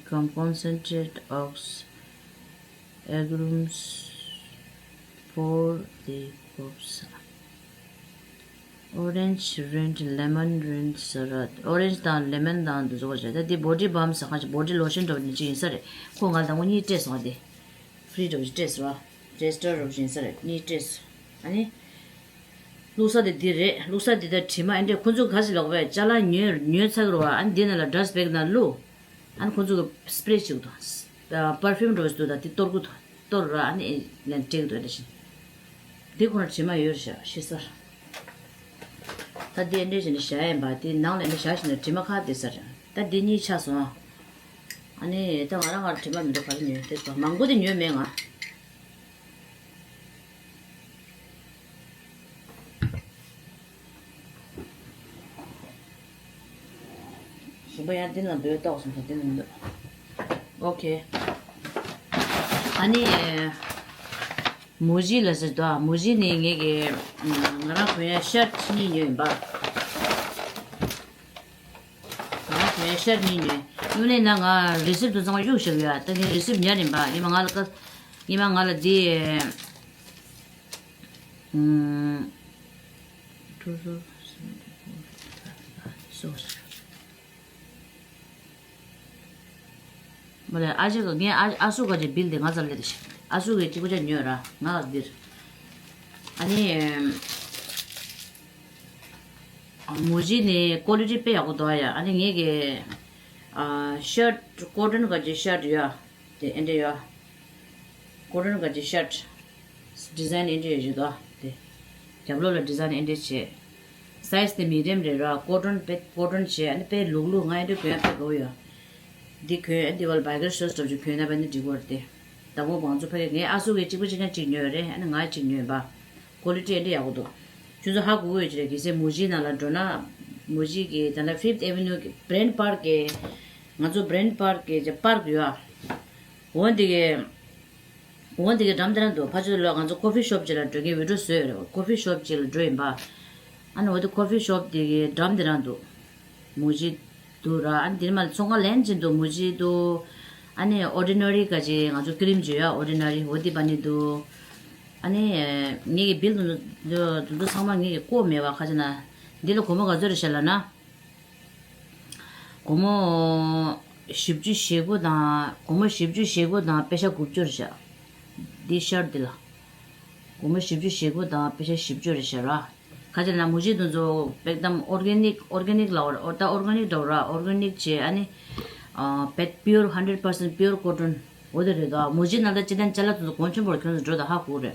Con- concentrate of Agrumes, four de cops. Orange, red, lemon, red, ཟེར་ར། Orange དང་lemon དང་འདི་ཚོ་བརྗེ། ད་འདི་body balm ཟེར་ཁ་ཅིག་body lotion འདྲ་བ་ནི་ཅིག་ཡིན་ས་རེད། ཁོ་ང་དང་པོ་གཉིས་སྤྲད་སོང་བ། འདི་free འདྲ་བ་ཅིག་སྤྲད་སོང་བ། Tester འདྲ་བ་ཅིག་ཡིན་ས་རེད། གཉིས་སྤྲད་སོང་། ཨ་ནི། བླུགས་ས་དེ་འདི་རེད། བླུགས་ས་འདི་ད་དྲི་མ་ཨེ་འདྲས། ཁོ་ཚོ་ག་ཚོད་ལོག་པས་ཅ་ལག་ཉོས་ཉོས་ཚར་གི་རེད་བ། ཨ་ནི་འདི་ནང་ལ་dust bag ནང་བླུགས། ཨ་ནི་ཁོ་ཚོ་གི་spray བྱེད་དགོས་དང་། perfume འདྲ་བ་ཞིག་འདུག་ད་དེ་གཏོར་དགོས་དང་། གཏོར་ར་ཨ་ནི་ལན་སྤྲད་དགོས་འདྲ་བཞིན། འདི་ཁོ་ན་དྲི་མ་ཡོད་རེད་ཤག་ཤི་ས། ད་འདི་ཨེ་འདྲས་བྱས་ནས་བཞག་ཡིན་པ། དེ་ནང་ལ་ཨེ་འདྲས་བཞག་བཞིན་ནས་དྲི་མ་ཁ་དེ་ས་རེད། ད་འདི་གཉིས་ཆགས་སོང་ཨ། ཨ་ནི་ད་ང་རང་ང་དྲི་མ་མི་འདུག་ག་རེ་ཉོས་དེ་ཚོ་མང་པོ་དེ་ཉོས་མེད་ང་། གཞན་པ་ཡང་འདི་ན་འདོད་ཏོག་སོང་ད་འདི་ན་འདོད། ཨོ་ཁེ། ཨ་ནི། མུ་ཇི་ལ་ཟེར་དོ། མུ་ཇི་ནི་ངེད་ཀྱི་ང་རང་གོན་ཡ་ཤར་ཊི་གཉིས་ཉོས་ཡིན་པ། ང་གོན་ཤར་ཊི་གཉིས་ཉོས། ཡུན་ནས་ན་ང་རི་སིབ་དུ་ཚང་མ་གཡུག་བཞག་ཡོད། ད་ངས་རི་སིབ་ཉར་ཡིན་པ། ཡིན་མ་ང་ལ་ཀ་ཡིན་མ་ང་ལ་འདི། ཨུམ། two thousand seventy-four. མ་རེད། ཨ་ཅེ་ག་ངས་ཨ་ཨ་སུ་ག་ཅེ་བིལ་དེ་ང་ཚར་ལེ་དེ་ཤི། ཨ་སུ་གི་གཅིག་པུ་ཆ་ཉོས་ར་ང་ལ་འདིར། ཨ་ནི། མུ་ཇི་ནི་ཀོ་ལི་ཊི་དཔེ་ཡག་པོ་འདུག་ཡ། ཨ་ནི་ངས་གི་ཨ་ཤར་ཊི་ཀོ་ཊོན་ག་ཅེ་ཤར་ཊི་ཡོད། དེ་ཨེ་འདྲ་ཡོད། ཀོ་ཊོན་ག་ཅེ་ཤར་ཊི། ཌི་ཛའིན་ཨེ་འདྲ་ཡོད་ཅིག་འདུག་དེ། རྒྱབ་ལོགས་ལ་ཌི་ཛའིན་ཨེ་འདྲ་བྱས། སའི་ཛི་དེ་མི་ཌི་ཡམ་རེད་ར། ཀོ་ཊོན་དཔེ་ཀོ་ཊོན་བྱས། ཨ་ནི་དཔེ་ལུག་ལུག་ང་ཨེ་འདྲ་གོན་ཡ་དཔེ་དགའ་བོ་ཡོད། འདི་གོན་ཨ་འདི་བ་ལ་བའི་གར་ཤོ་སི་འདྲ་བོ་ཅིག་གོན་ན་དཔེ་འདི་འགྲིག་གོ་རེད་དེ། དང་པོ་ང་ཚོ་ཕ་གི་ངའི་ཨ་སུ་གི་གཅིག་པུ་གཅིག་རྐྱང་གཅིག་ཉོས་ཡོད་རེད། ཨ་ནི་ང་གཅིག་ཉོས་ཡིན་པ། ཀོ་ལི་ཊི་ཨེ་འདྲ་ཡག་པོ་འདུག་ཁྱོད་ཚོ་ཧ་གོ་གི་ཡོད་ཀྱི་རེད། གལ་སྲིད་མུ་ཇི་ནང་ལ་འགྲོ་ན། མུ་ཇི་གི་ད་ལྟ་ཕིཕ་ཨེ་ཝེ་ནིའུ་གི་བྷི་རེན་ཊི་པཱརཀ་གི། ང་ཚོ་བྷི་རེན་ཊི་པཱརཀ་གི་པཱརཀ་ཡོད་ཨ། འོ་འདི་གི་འོ་འདི་གི་འགྲམ་དེ་རང་འདུག་ཕ་ཆོས་ལོ་ང་ཚོ་ཀོ་ཕི་ཤོབ་ཅིག་ལ་འགྲོ་མཁན་བི་ཌིའོ་བཟོས་ཡོད་རེད། ཀོ་ཕི་ཤོབ་ཅིག་ལ་འགྲོ་ཡིན་པ། ཨ་ནི་འོ་དེ་ཀོ་ཕི་ཤོབ་དེ་གི་འགྲམ་དེ་རང་འདུག་མུ་ཇི་འདུག་ར། ཨ་ནི་དེ་མ་ལ་ཚོང་ཁང་ལན་ཅིག་འདུག་མུ་ཇི་འདུག་ཨ་ནི་ཨོར་ཌི་ན་རི་ག་ཅིག་ང་ཚོ་ཀི་རིམ་བརྗོད་ཡ་ཨོར་ཌི་ན་རི་འོ་དེ་པ་ནི་འདུག་ཨ་ནི་ངེད་ཀྱི་བིལ་དུ་འདུག་འདུག་འདུག་ཚང་མ་ངེད་ཀྱི་བཀོད་མེད་པ་ཁ་ཅིག་ན། འདི་ལ་སྒོར་མོ་ག་ཚོད་རེད་ཤག་ལབ་ན། སྒོར་མོ་བཞི་བཅུ་ཞེ་དགུ་དང་། སྒོར་མོ་བཞི་བཅུ་ཞེ་དགུ་དང་པེ་ཤ་དགུ་བཅུ་རེད་ཤག་འདི་ཤར་འདི་ལ། སྒོར་མོ་བཞི་བཅུ་ཞེ་དགུ་དང་པེ་ཤ་བཞི་བཅུ་རེད་ཤག་ར། ཁ་ཅིག་ན་མུ་ཇི་དུ་ཚོ་པེག་དམ་ཨོར་གེ་ནིག་ཨོར་གེ་ནིག་ལ་འོ་ད་ཨོར་གེ་ནིག་འདྲ་བོ་ར། ཨོར་གེ་ནིག་བྱས་ཨ་ནི། ཨ་པེད་པིའུར་ཧན་ཌེཌ་པར་སེན་པིའུར་ཀོ་ཊོན་འོ་དེ་རེད་དོ། མུ་ཇི་ནང་ད་ཅི་ཐན་ཅ་ལག་དུ་གོང་ཆེན་པོར་ཁྱོད་ཚོ་འགྲོ་ད་ཧ་གོ་རེད།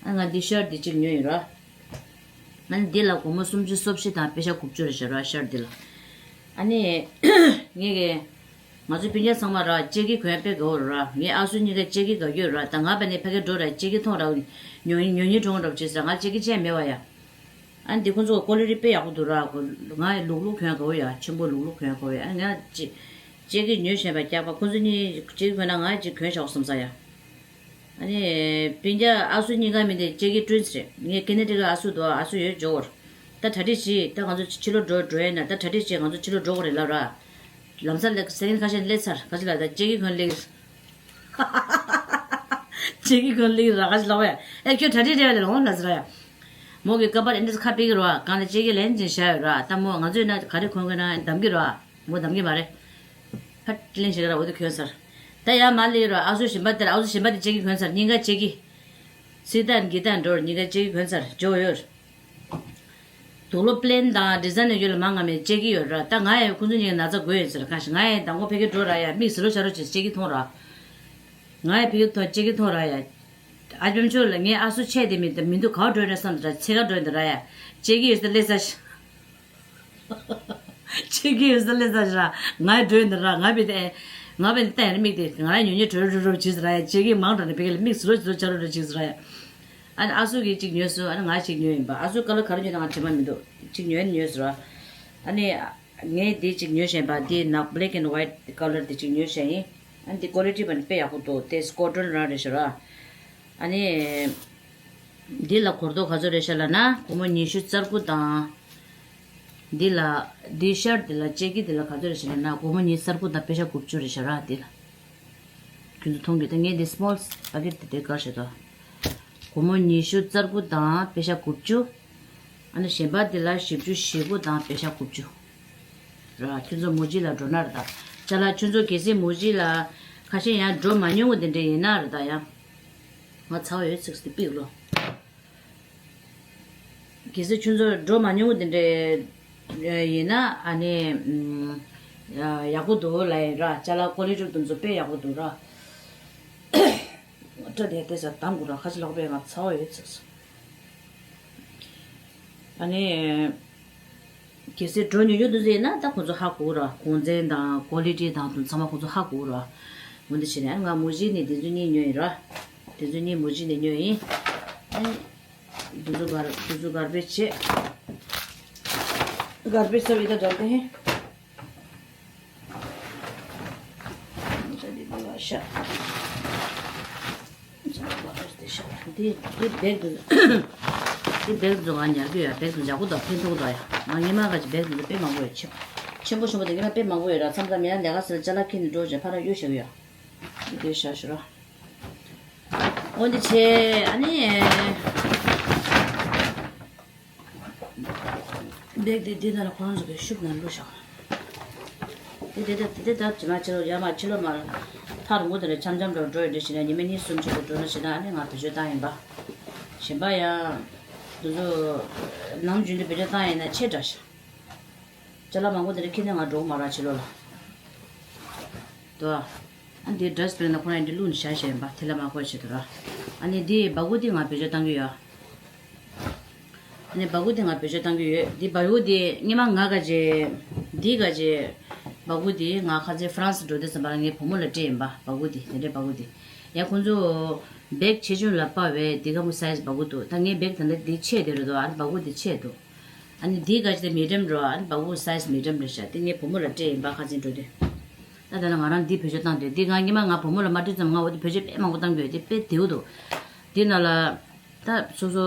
ཨ་ང་འདི་ཤར་འདི་གཅིག་ཉོས་ཡིན་ར། ཨ་ནི་འདི་ལ་སྒོར་མོ་སུམ་ཅུ་སོ་བཞི་དང་པེ་ཤ་དགུ་བཅུ་རེད་ཤག་ར་ཤར་འདི་ལ། ཨ་ནི། ངས་ཀྱི། ང་ཚོ་སྤུན་ཀྱག་ཚང་མ་ར་ལྕགས་ཀྱི་གོན་དཔེ་དགའ་བོ་ར། ངའི་ཨ་སུ་གཉིས་ཀ་ལྕགས་ཀྱི་དགའ་རྒྱུ་ར། ད་ང་བ་ནི་ཕ་གི་འགྲོ་ར་ལྕགས་ཀྱི་ཐོང་ར། ཉོ་ཉོ་ཉོ་གྲོང་འགྲོ་བྱེད་ས་ང་ལྕགས་ཀྱི་ཅན་མེད་བ་ཡ། ཨ་ནི་འདི་ཁོང་ཚོ་ཀོ་ལི་ཊི་དཔེ་ཡག་པོ་འདུག་ར། ང་ལུག་ལུག་གོན་དགའ་བོ་ཡ། ཆེན་པོ་ལུག་ལུག་གོན་དགའ་བོ་ཡ། ཨ་ནི་ང་ལྕགས་ཀྱི་ཉོས་བཞིན་པ་སྐྱག་པ་ཁོང་ཚོ་གཉིས་ལྕགས་ཀྱི་གོན་ན་ང་ཅིག་གོན་ཤོག་བསམ་ས་ཡ། ཨ་ནི། སྤུན་ཀྱག་ཨ་སུ་གཉིས་ཀ་མི་དེ་ལྕགས་ཀྱི་ཊུ་ཝིན་སི་རེད། ངས་ཁེ་ན་ཌ་གི་ཨ་སུ་དོ་ཨ་སུ་ཡོད་འཇོག་གོ་ར། ད་གྲ་སྒྲིག་བྱེད་ད་ང་ཚོ་ཕྱི་ལོགས་འགྲོ་འགྲོ་ཡས་ན་ད་གྲ་སྒྲིག་བྱེད་ང་ཚོ་ཕྱི་ལོགས་འགྲོ་གོ་རེད་ལབ་ར། ལམ་སང་ལ་སེ་ཀེན་ཁ་ཤས་སླེབས་ཚར་ཁ་ཤས་ལ་ད་ལྕགས་ཀྱི་གོན་སླེབས། ལྕགས་ཀྱི་གོན་སླེབས་ར་ཁ་ཤས་ལབ་ཡ། ཨེ་ཁྱོད་གྲ་སྒྲིག་རེད་བ་ལས་ལོང་ལ་ཟེར་ཡ། མོ་གི་ཀ་པར་ཨེ་འདྲས་ཁ་ཕྱེ་གི་ར་གང་ལ་ལྕགས་ཀྱི་ལན་ཅིག་བཞག་ཡོད་ར། ད་མོ་ང་ཚོས་ན་ག་རེ་གོན་གོན་ན་འདམ་གི་ར། མོ་འདམ་གི་མ་རེད། ཕར་གླེང་ཞིག་ར་འོ་དེ་གྱོན་ཚར། ད་ཡར་མར་སླེབས་ར་ཨ་སུ་གཞན་པ་དེར་ཨ་སུ་གཞན་པ་དེ་ལྕགས་ཀྱི་གྱོན་ཚར་གཉིས་ཀ་ལྕགས་ཀྱི། སི་ཏན་གི་ཏན་འགྲོར་གཉིས་ཀ་ལྕགས་ཀྱི་གྱོན་ཚར་འཇོག་ཡོད། དུག་ལོག་པི་ལེན་དང་ཌི་ཛའིན་ཡོད་ལ་མང་ང་མེད་ལྕགས་ཀྱི་ཡོད་ར། ད་ང་ཡང་ཁོང་ཚོ་གཉིས་ན་ཚ་དགོས་ཡོད་ཟེར་གང་ཞིག་ང་ཡང་དང་པོ་ཕ་གིར་འགྲོ་ར་ཡ་མིག་ཟི་ལོ་ཤ་རོ་བྱས་ལྕགས་ཀྱི་མཐོང་ར། ང་ཡང་ཕ་གིར་མཐོང་ལྕགས་ཀྱི་མཐོང་ར་ཡ། ཨ་ཅམ་ཆོས་ལ་ངའི་ཨ་སུ་ཆས་དེ་མི་མི་འདུག་ག་བ་འགྲོ་ཡིན་ན་བསམ་ད་ཚེ་ག་འགྲོ་ཡིན་ད་ར་ཡ། ལྕགས་ཀྱི་ཡོད་ས་སླེབས་ས་ཤི། ལྕགས་ཀྱི་ཡོད་ས་སླེབས་ས་ཞིག་ར། ང་འགྲོ་ཡིན་ད་ར་ང་བི་དེ། ང་བི་དེ་ལྟ་ཡིན་མིག་དེ་ང་ར་ཉོ་ཉོ་གྲོ་རོ་རོ་བྱེད་ས་ར་ཡ་ལྕགས་ཀྱི་མང་དྲགས་ནས་བི་ག་ལ་མིག་སི་རོ་ཅི་རོ་ཆ་རོ་རོ་བྱེད་ས་ར་ཡ། ཨ་ནི་ཨ་སུ་གིས་གཅིག་ཉོས་སོང་ཨ་ནི་ང་གཅིག་ཉོས་ཡིན་པ་ཨ་སུ་ཀ་ལ་ག་རེ་ཉོས་ན་ང་དྲི་མ་མི་འདུག་གཅིག་ཉོས་ནི་ཉོས་སོང་ར། ཨ་ནི། ངས་འདི་གཅིག་ཉོས་བཞིན་པ་འདི་ནག་black and white colour འདི་གཅིག་ཉོས་བཞིན་ཡིན། ཨ་ནི་འདི་ཀོ་ལི་ཊི་བ་ནི་དཔེ་ཡག་པོ་འདུག་དེ་སྐོར་ཌོན་རང་རེད་ཤག་ར། ཨ་ནི། འདི་ལ་གོར་དོ་ག་ཚོད་རེད་ཤག་ལབ་ན་སྒོར་མོ་ཉི་ཤུ་རྩ་དགུ་དང་། འདི་ལ། འདི་ཤར་འདི་ལ་ལྕགས་ཀྱི་འདི་ལ་ག་ཚོད་རེད་ཤག་ལབ་ན་སྒོར་མོ་ཉི་ཤུ་རྩ་དགུ་དང་པེ་ཤ་དགུ་བཅུ་རེད་ཤག་ར་འདི་ལ། ཁྱོད་ཚོ་མཐོང་གི། ད་ངས་འདི་སི་མོལ་བྷ་ཀེད་དེ་དེ་བཀར་བཞག་དོ། སྒོར་མོ་ཉི་ཤུ་རྩ་དགུ་དང་པེ་ཤ་དགུ་བཅུ། ཨ་ནི་གཞན་པ་དེ་ལ་བཞི་བཅུ་ཞེ་དགུ་དང་པེ་ཤ་དགུ་བཅུ། ར། ཁྱོད་ཚོ་མོ་ཇི་ལ་འགྲོ་ན་རེད་ད། ཅ་ལག་ཁྱོད་ཚོ་གལ་སྲིད་མོ་ཇི་ལ་ཁ་ཤས་ཡང་འགྲོ་མ་མྱོང་བ་དེ་འདྲ་ཡིན་ན་རེད་ད་ཡ། ང་ཚ་བ་ཡོད་ཚིག་སྟེ་པིག་ལོ། གལ་སྲིད་ཁྱོད་ཚོ་འགྲོ་མ་མྱོང་བ་དེ་འདྲ་ཡིན་ན་ཨ་ནི་ཨམ་ཡག་པོ་འདུག་ལབ་ཡིན་ར། ཅ་ལག་ཀོ་ལི་ཊི་དེ་ཚོ་དཔེ་ཡག་པོ་འདུག་ར། སྐྲ་དེ་དེ་ཚོ་གདམ་དགོས་ར། ཁ་ཆེ་ལོག་པས་ང་ཚ་བ་ཡོད་ཚིག་སོང་། ཨ་ནི། གལ་སྲིད་འགྲོ་མྱོང་མྱོང་དེ་ཚོ་ཡིན་ན་ད་ཁོང་ཚོ་ཧ་གོ་ར། གོང་ཚད་དང་ཀོ་ལི་ཊི་དང་དེ་ཚང་མ་ཁོང་ཚོ་ཧ་གོ་ར། འོ་འདི་བྱས་ནས་ང་མོ་ཇི་ནས་དེ་ཚོ་གཉིས་ཉོས་ཡིན་ར། དེ་ཚོ་གཉིས་མོ་ཇི་ནས་ཉོས་ཡིན། ཨ་ནི། དེ་ཚོ་གར་དེ་ཚོ་གར་པེ་ཇི་བྱས། གར་པེ་ཇི་ཚ་བའི་ད་འདྲ་དེ། འདི་འདི་བེག་དེ་འདི་བེག་དེ་ང་ཉར་གི་ཡོད། བེག་དེ་ཡག་པོ་འདུག་ཕན་ཐོགས་འདུག་ཡ། ང་སྔོན་མ་ག་ཅིག་བེག་དེ་དཔེ་མང་པོ་ཡོད། ཆེ་ཆེན་པོ་ཆེན་པོ་དེ་སྔོན་མ་དཔེ་མང་པོ་ཡོད་ར། མཚམས་མཚམས་ཡང་ལས་ཀ་ཟེར་ཅ་ལག་ཁྱེར་ནས་འགྲོ་བྱས་ཕར་གཡུག་བཞག་གི་ཡོད། འདི་བཞག་ཞུ་ར། འོ་འདི་བྱས་ཨ་ནི། བེག་དེ་འདི་ནང་ལ་ཁོ་རང་ཚོ་གི་ཤུབས་ནང་བླུགས་བཞག་དེ་དེ་དེ་དེ་ད་ཇི་མ་ཕྱི་ལོགས་ཡར་མར་ཕྱི་ལོགས་མར་ཐག་རིང་པོ་དེ་འདྲ་འཆམ་འཆམ་འགྲོ་འགྲོ་ཡི་འདྲ་བྱས་ན་ཉི་མ་གཉིས་གསུམ་ཕྱིན་པ་འགྲོ་ན་བྱས་ན་ཨ་ནི་ང་བེད་སྤྱོད་བཏང་ཡིན་པ། གཞན་པ་ཡང་། དེ་ཚོ། ནམ་རྒྱུན་དུ་བེད་སྤྱོད་བཏང་ཡིན་ན་ཆེ་དྲགས་ཤག་ཅ་ལག་མང་པོ་དེ་འདྲ་ཁྱེར་ནས་ང་འགྲོ་གི་མ་རེད་ཕྱི་ལོགས་ལ། དོ། ཨ་འདི་ཌ་སི་པི་ན་ཁོ་རང་འདི་བླུགས་ནས་བཞག་བཞག་ཡིན་པ་དེ་ལ་མ་དགོས་བྱེད་དོ་ར། ཨ་ནི་འདི་སྦ་ཁུག་འདི་ང་བེད་སྤྱོད་བཏང་གི་ཡོད། ཨ་ནི་སྦ་ཁུག་འདི་ང་བེད་སྤྱོད་བཏང་གི་ཡོད། འདི་སྦ་ཁུག་འདི་སྔོན་མ་ང་ག་ཅེ། འདི་ག་ཅེ། སྦ་ཁུག་འདི་ང་ཁ་སང་ཧྥ་རན་སི་འགྲོ་དུས་ཙམ་པ་ལ་ངའི་བུ་མོ་ལ་སྤྲད་ཡིན་པ། སྦ་ཁུག་འདི་དེ་འདྲའི་སྦ་ཁུག་འདི། ཡ་ཁོང་ཚོ། བེག་ཆེ་ཆུང་ལ་དཔག་པའི་འདི་ག་མོ་སའི་ཛི་སྦ་ཁུག་འདུག་ད་ངའི་བེག་ད་ལྟ་འདི་ཆེ་དེ་རེད་འདུག་ཨ་ནི་སྦ་ཁུག་འདི་ཆེ་འདུག་ཨ་ནི་འདི་ག་ཅེ་དེ་མི་ཌི་ཡམ་རེད། ཨ་ནི་སྦ་ཁུག་སའི་ཛི་མི་ཌི་ཡམ་རེད་ཤག་དེ་ངའི་བུ་མོ་ལ་སྤྲད་ཡིན་པ་ཁ་སང་འགྲོ་དུས། ད་ད་ལྟ་ང་རང་འདི་བེད་སྤྱོད་བཏང་དུས་འདི་ང་སྔོན་མ་ང་བུ་མོ་ལ་མ་སྤྲད་ཙམ་ང་འོ་དེ་བེད་སྤྱོད་དཔེ་མང་པོ་བཏང་གི་ཡོད། དེ་དཔེ་བདེ་པོ་འདུག་དེ་ནང་ལ། ད་སོ་སོ།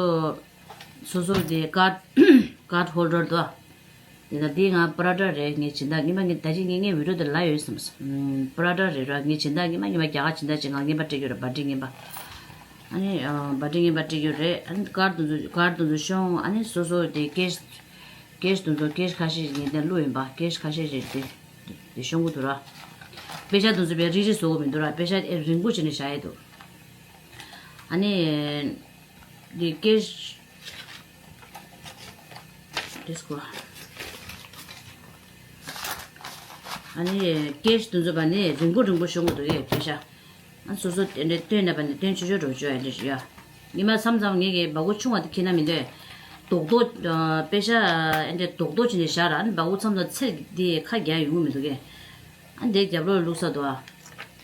སོ་སོ་དེ་ཀར་ཌི་ཀར་ཌི་ཧོལ་ཌར་དོ། དེ་ལ་དེ་ང་པ་ར་ཌ་རེད། ངའི་སྦྱིན་བདག་སྔོན་མ་ངའི་ད་ཅི་ངའི་ངའི་བི་ཌི་ཡོ་དེ་ལ་ཡོད་བསམ་སོང་། པ་ར་ཌ་རེད་ར། ངའི་སྦྱིན་བདག་སྔོན་མ་སྔོན་མ་རྒྱ་གར་སྦྱིན་བདག་ཅིག་ང་རྔན་པ་སྤྲད་ཀྱི་ཡོད་རེད། བ་ཌི་རྔན་པ། ཨ་ནི་བ་ཌི་རྔན་པ་སྤྲད་ཀྱི་ཡོད་རེད། ཨ་ནི་ཀར་ཌི་དེ་ཚོ་ཀར་ཌི་དེ་ཚོ་ཤོང་། ཨ་ནི་སོ་སོ་དེ་ཀེ་ཤི་ཀེ་ཤི་དེ་ཚོ་ཀེ་ཤི་ཁ་ཤས་ངས་དེ་བླུགས་ཡིན་པ། ཀེ་ཤི་ཁ་ཤས་ཤིག་དེ་དེ་ཤོང་གི་འདུག་ར། པེ་ཤ་དེ་ཚོ་བས་རིལ་རིལ་བཟོ་གི་མི་འདུག་ར། པེ་ཤ་ཨེ་རིང་པོ་བྱས་ནས་བཞག་ཡས་འདུག་ཨ་ནི། འདི་ཀེ་ཤི། འདི་སྐོར། ཨ་ནི་ཀེ་ཤི་དེ་ཚོ་བ་ནི་རིང་པོ་རིང་པོ་ཤོང་གི་འདུག་ཡས་པེ་ཤ། ཨ་སོ་སོ་དེ་འདྲའི་བཏོན་ན་བ་ནི་བཏོན་ཆོག་ཆོག་འགྲོ་ཆོག་ཡ་འདྲ་ཞིག་ཡ། ཉི་མ་མཚམས་མཚམས་ངེད་ཀྱི་སྦ་ཁུག་ཆུང་བ་དེ་ཁྱེར་ན་མི་འདོད། རྡོག་རྡོག་ཨ་པེ་ཤ་ཨ་འདྲ་རྡོག་རྡོག་བྱས་ནས་བཞག་ར། ཨ་ནི་སྦ་ཁུག་མཚམས་མཚམས་ཚེར་འདི་ཁ་རྒྱག་ཡོང་གི་མི་འདུག་གས། ཨ་འདི་རྒྱབ་ལོགས་བླུགས་ས་འདུག་ཨ།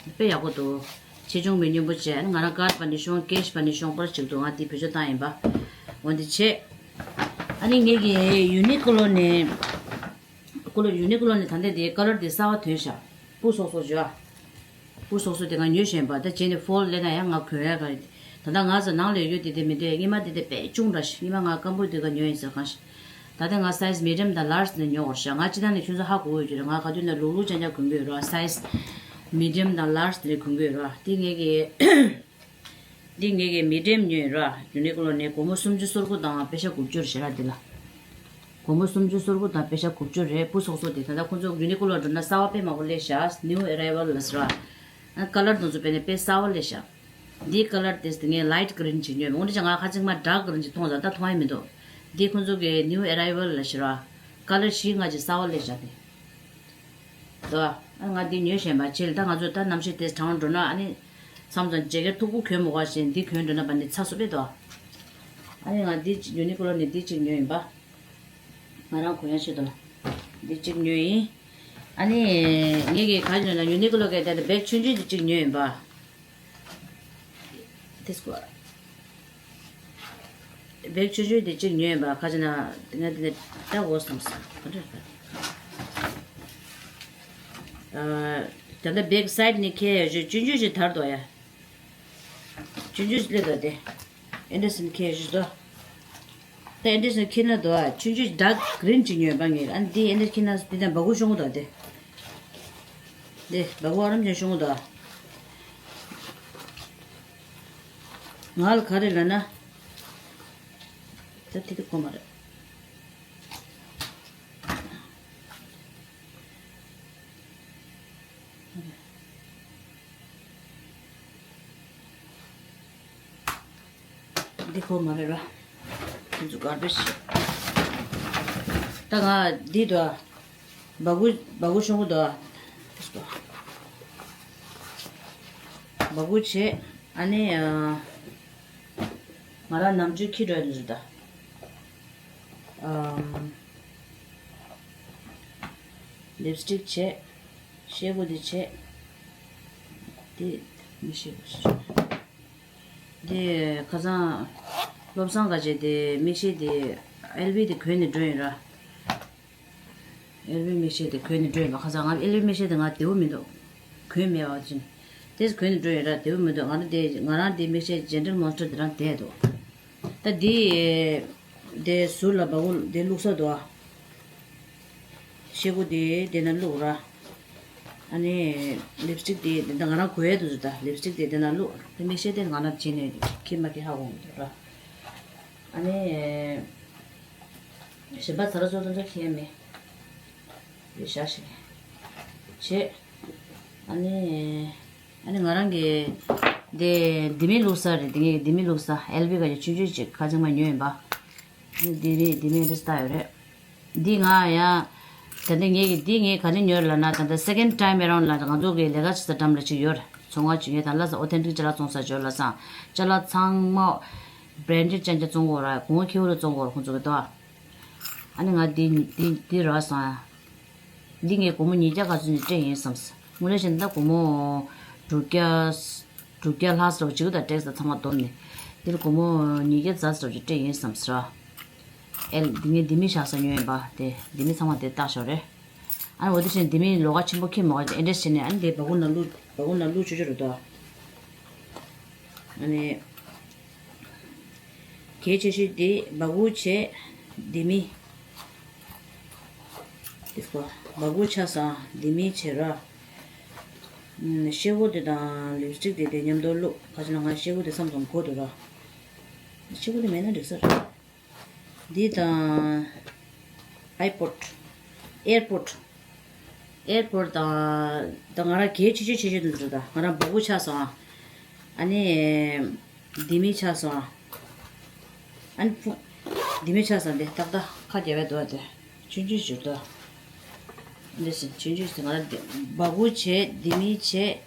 དཔེ་ཡག་པོ་འདུག་ཆེ་ཆུང་མི་སྙོམས་པོ་བྱས། ཨ་ནི་ང་རང་ཀར་ཌི་པ་ནི་ཤོང་། ཀེ་ཤི་པ་ནི་ཤོང་པར་ཅིག་འདུག་ང་འདི་བེད་སྤྱོད་བཏང་ཡིན་པ། འོ་འདི་བྱས། ཨ་ནི་ངེད་ཀྱི་ཡུ་ནི་ཀོ་ལོ་ནས། ཀོ་ལོ་ཡུ་ནི་ཀོ་ལོ་ནས་ད་ལྟ་འདི་ཀ་ལར་འདི་གསར་པ་ཐོན་ཤག་སྤུ་སོག་སོག་བྱོས་ཨ། སྤུ་སོག་སོག་དེ་ང་ཉོས་བཞིན་པ། ད་བྱས་ནས་ཕོལ་ལས་ན་ཡང་ང་གོན་ཡ་ག་རེད། ད་ལྟ་ང་ཚོ་ནང་ལས་ཡོད་དེ་དེ་མི་འདྲ། སྔོན་མ་དེ་དེ་དཔེ་ཆུང་དྲགས་ཤག་སྔོན་མ་ང་སྐམ་པོ་དེ་ག་ཉོས་ཡིན་ཟེར་གང་ཤག་ད་ལྟ་ང་སའི་ཛི་མི་ཌི་ཡམ་དང་ལར་ཇི་དེ་ཉོ་དགོས་ཤག་ང་སྤྱིར་བཏང་ནས་ཁྱོད་ཚོ་ཧ་གོ་ཡོད་ཀྱི་རེད། ང་ག་དུས་ན་ལུག་ལུག་ཅན་ཅག་གོན་གྱི་ཡོད་ར། སའི་ཛི་མི་ཌི་ཡམ་དང་ལར་ཇི་དེ་གོན་གྱི་ཡོད་ར། དེ་ངེད་ཀྱི་འདི་ངེད་ཀྱི་མི་ཌི་ཡམ་ཉོས་ར། ཡུ་ནི་ཀོ་ལོ་ནས་སྒོར་མོ་སུམ་ཅུ་སོ་དགུ་དང་པེ་ཤ་དགུ་བཅུ་རེད་ཤག་ར། འདི་ལ་སྒོར་མོ་སུམ་ཅུ་སོ་དགུ་དང་པེ་ཤ་དགུ་བཅུ་རེད། སྤུ་སོག་སོག་དེ་ད་ལྟ་ཁོང་ཚོ་ཡུ་ནི་ཀོ་ལོ་འགྲོ་ན་གསར་པ་དཔེ་མང་པོ་སླེབས་ཤག་ནིའུ་ཨེ་རའི་ཝལ་ལ་ཟེར་བ། ཨ་ཀ་ལར་དེ་ཚོ་དཔེ་ནས་དཔེ་གསར་པ་སླེབས་ཤག་འདིའི་ཀ་ལར་དེ་ངས་ལའིཊ་གི་རིན་ཅིག་ཉོས། འོན་ཏེ་ང་ཁ་ཅིག་མ་ཌརྐ་གི་རིན་ཅིག་མཐོང་ཙང་ད་མཐོང་ཡ་མི་འདུག་འདི་ཁོང་ཚོ་གི་ནིའུ་ཨེ་རའི་ཝལ་ལ་ཟེར་བ། ཀ་ལར་བཞི་ལྔ་ཅིག་གསར་པ་སླེབས་ཤག་དེ། དོ། ཨ་ང་འདི་ཉོས་བཞིན་པ་བྱས་ལ། ད་ང་ཚོ་ད་གནམ་གཤིས་དེ་གྲང་འགྲོ་ན་ཨ་ནི་མཚམས་མཚམས་ཇེ་ཀེཊ་མཐུག་པོ་གྱོན་མི་དགོས་ཤིང་འདི་གྱོན་འགྲོ་ན་བ་ནི་ཚ་སུ་པས་དོ། ཨ་ནི་ང་འདི་ཡུ་ནི་ཀོ་ལོ་ནས་འདི་གཅིག་ཉོས་ཡིན་པ། ང་རང་གོན་ཡ་ཆེད་དུ་ལ་འདི་གཅིག་ཉོས་ཡིན། ཨ་ནི་ངེད་ཀྱིས་ག་ཉོས་ན་ཡུ་ནི་ཀོ་ལོ་གི་དེ་ལ་བེག་ཆུང་ཆུང་འདི་གཅིག་ཉོས་ཡིན་པ། དེ་སྐོར། བེག་ཆུང་ཆུང་དེ་གཅིག་ཉོས་པ་ཁ་ཅིག་ན་ང་དེ་ནས་ལྟ་འོ་བསམ་སོང་། ག་འདྲ་རེད་པ། ཨ། ད་ལྟ་བེག་སའིཌ་ནས་ཁྱེར་ཡ་ཞུ། ཆུང་ཆུང་ཞིག་དར་འདུག་ཡ། ཆུང་ཆུང་ཞིག་སླེབས་འདུག་དེ། ཨེ་འདྲ་སེ་ཁྱེར་ཞུ་དོ། ད་ཨེ་འདྲ་སེ་ཁྱེར་ན་འདུག་ཨ། ཆུང་ཆུང་ཌརྐ་གི་རིན་ཅིག་ཉོས་པ་ངས། ཨ་འདི་ཨེ་འདྲ་ཁྱེར་ན་འདི་དང་སྦ་ཁུག་ཤོང་གི་འདུག་དེ། འདི་སྦ་ཁུག་ཨ་རམ་ཅན་ཤོང་གི་འདུག་ང་ལ་ག་རེ་ལབ་ན། ད་དེ་དུ་གོ་མ་རེད། འདི་གོ་མ་རེད་ར། ཁྱེད་ཚོ་གར་པེ་ཇི། ད་ང་འདི་དོ། སྦ་ཁུག་སྦ་ཁུག་ཆུང་ངུ་དོ། སྦ་ཁུག་བྱས། ཨ་ནི། ང་རང་ནམ་རྒྱུན་འཁྱེར་འགྲོ་ཡ་འདི་ཚོ་ད། ཨམ། ལིབ་སི་ཊིག་བྱས། ཤེལ་སྒོ་འདི་བྱས། འདི་མིག་ཤེལ་བྱས། འདི་ཁ་སང་བློ་བཟང་དགའ་ཆེ་དེ་མིག་ཤེལ་དེ་ཨེལ་བི་དེ་གོན་ནས་འགྲོ་ཡིན་ར། ཨེལ་བི་མིག་ཤེལ་དེ་གོན་ནས་འགྲོ་ཡིན་པ། ཁ་སང་ང་ཨེལ་བི་མིག་ཤེལ་དེ་ང་བདེ་པོ་མི་འདུག་གོན་མེད་པ་ཅིན། དེ་གོན་ནས་འགྲོ་ཡིན་ར། བདེ་པོ་མི་འདུག་ང་རང་དེ་ང་རང་དེ་མིག་ཤེལ་ཇེན་ཌལ་མོན་སི་ཊར་དེ་རང་བསྡད་འདུག་ད་དེ། དེ་ཟུར་ལ་སྦ་ཁུག་དེ་བླུགས་ས་འདུག་ཨ། ཤེལ་སྒོ་དེ་དེ་ན་བླུགས་ར། ཨ་ནི། ལིབ་སི་ཊིག་དེ་དེ་ད་ང་རང་གོན་ཡ་འདུག་ཟེར། ད་ལིབ་སི་ཊིག་དེ་དེ་ན་བླུགས། དེ་མིག་ཤེལ་དེ་ང་རང་བྱས་ནས་ཁྱེར་མ་ཁྱེར་ཧ་གོ་མི་འདུག་ར། ཨ་ནི། གཞན་པ་ཚ་ར་ཚོ་ཚོ་ཚོ་ཁྱེར་མེད། རེ་བཞག་ཞིག་བྱས། ཨ་ནི། ཨ་ནི་ང་རང་གི་དེ་ལྡེ་མིག་བླུགས་ས་རེད། དེ་ངས་ལྡེ་མིག་བླུགས་ས་ཨེལ་བི་ག་ཅིག་ཆུང་ཆུང་ཅིག་ཁ་ཚིག་མ་ཉོས་ཡིན་པ། ཨ་ནི་ལྡེ་མིག་ལྡེ་མིག་རེ་ལྟ་ཡོད་རེད། འདི་ང་ཡང་། ད་ལྟ་ངས་ཀྱི་འདི་ངས་ག་ནས་ཉོས་ལབ་ན། ད་ལྟ་སེ་ཀེན་ཌི་ཊའིམ་ཨེ་རའུན་ཌི་ལ་ང་ཚོ་གི་ལས་ཀ་བྱེད་ས་འགྲམ་ལ་ཅིག་ཡོད་རེད། ཚོང་ཁང་ཅིག་ཡོད། ད་ལ་ས་ཨོ་ཐེན་ཊིག་ཅ་ལག་བཙོང་ས་ཅིག་ཡོད་ལ་སང་། ཅ་ལག་ཚང་མ་བྷི་རེན་ཌེཌ་ཅན་ཅན་བཙོང་གི་ཡོད་ར། གོང་ཁེ་པོ་རུ་བཙོང་གི་ཡོད་ར་ཁོང་ཚོ་གི་ད། ཨ་ནི་ང་འདི་འདི་འདི་རག་སོང་ཨ། འདི་ངས་སྒོར་མོ་ཉིས་བརྒྱ་ག་ཚོད་ནས་སྤྲད་ཡིན་བསམས། དངོས་གནས་བཤད་ན་ད་སྒོར་མོ་དྲུག་བརྒྱ། དྲུག་བརྒྱ་ལྷག་ཙམ་ཅིག་ད་ཊེག་སི་དང་ཚང་མ་བསྡོམས་ནས། འདིར་སྒོར་མོ་ཉིས་བརྒྱ་ཙམ་ཙམ་ཅིག་སྤྲད་ཡིན་བསམས་ར། ཨེ་འདི་ངས་ལྡེ་མིག་བཞག་ས་ཉོས་ཡིན་པ་དེ་ལྡེ་མིག་ཚང་མ་དེ་བཏགས་ཞོར་རེད། ཨ་ནི་འོ་དེ་བཞིན་ལྡེ་མིག་ལོགས་ཀ་ཆེན་པོ་ཁྱེར་མ་ག་ཨེ་འདྲས་བྱས་ནས། ཨ་ནི་དེ་སྦ་ཁུག་ནང་བླུགས། སྦ་ཁུག་ནང་བླུགས་ཆོག་ཆོག་རེད་དོ། ཨ་ནི། གལ་ཆེ་ཤོས་དེ་སྦ་ཁུག་བྱས་ལྡེ་མིག་དེ་སྐོར་སྦ་ཁུག་ཆགས་སོང་། ལྡེ་མིག་བྱས་ར། ཨམ། ཤེལ་སྒོ་དེ་དང་ལིབ་སི་ཊིག་དེ་དེ་མཉམ་དུ་བླུགས། ག་ཅི་ན་ང་ཤེལ་སྒོ་དེ་མཚམས་མཚམས་གོ་འདུག་ར། ཤེལ་སྒོ་དེ་མེད་ན་འགྲིག་ས་རེད། འདི་དང་། ཨའི་པོཌ། ཨེར་པོཌ། ཨེར་པོཌ་དང་། ད་ང་རང་གལ་ཆེ་ཤོས་ཆེ་ཤོས་དེ་འདུག་ད་ང་རང་སྦ་ཁུག་ཆགས་སོང་ཨ། ཨ་ནི། ལྡེ་མིག་ཆགས་སོང་ཨ། ཨ་ནི་ཕུ། ལྡེ་མིག་ཆགས་སོང་། དེ་ཏག་ཏག་ཁ་རྒྱབ་པའི་འདུག་ཨ། དེ་ཆུང་ཆུང་ཞིག་འདུག་འདི་ཟིན་ཆུང་ཆུང་ཟིན། ང་རང་སྦ་ཁུག་བྱས། ལྡེ་མིག་བྱས།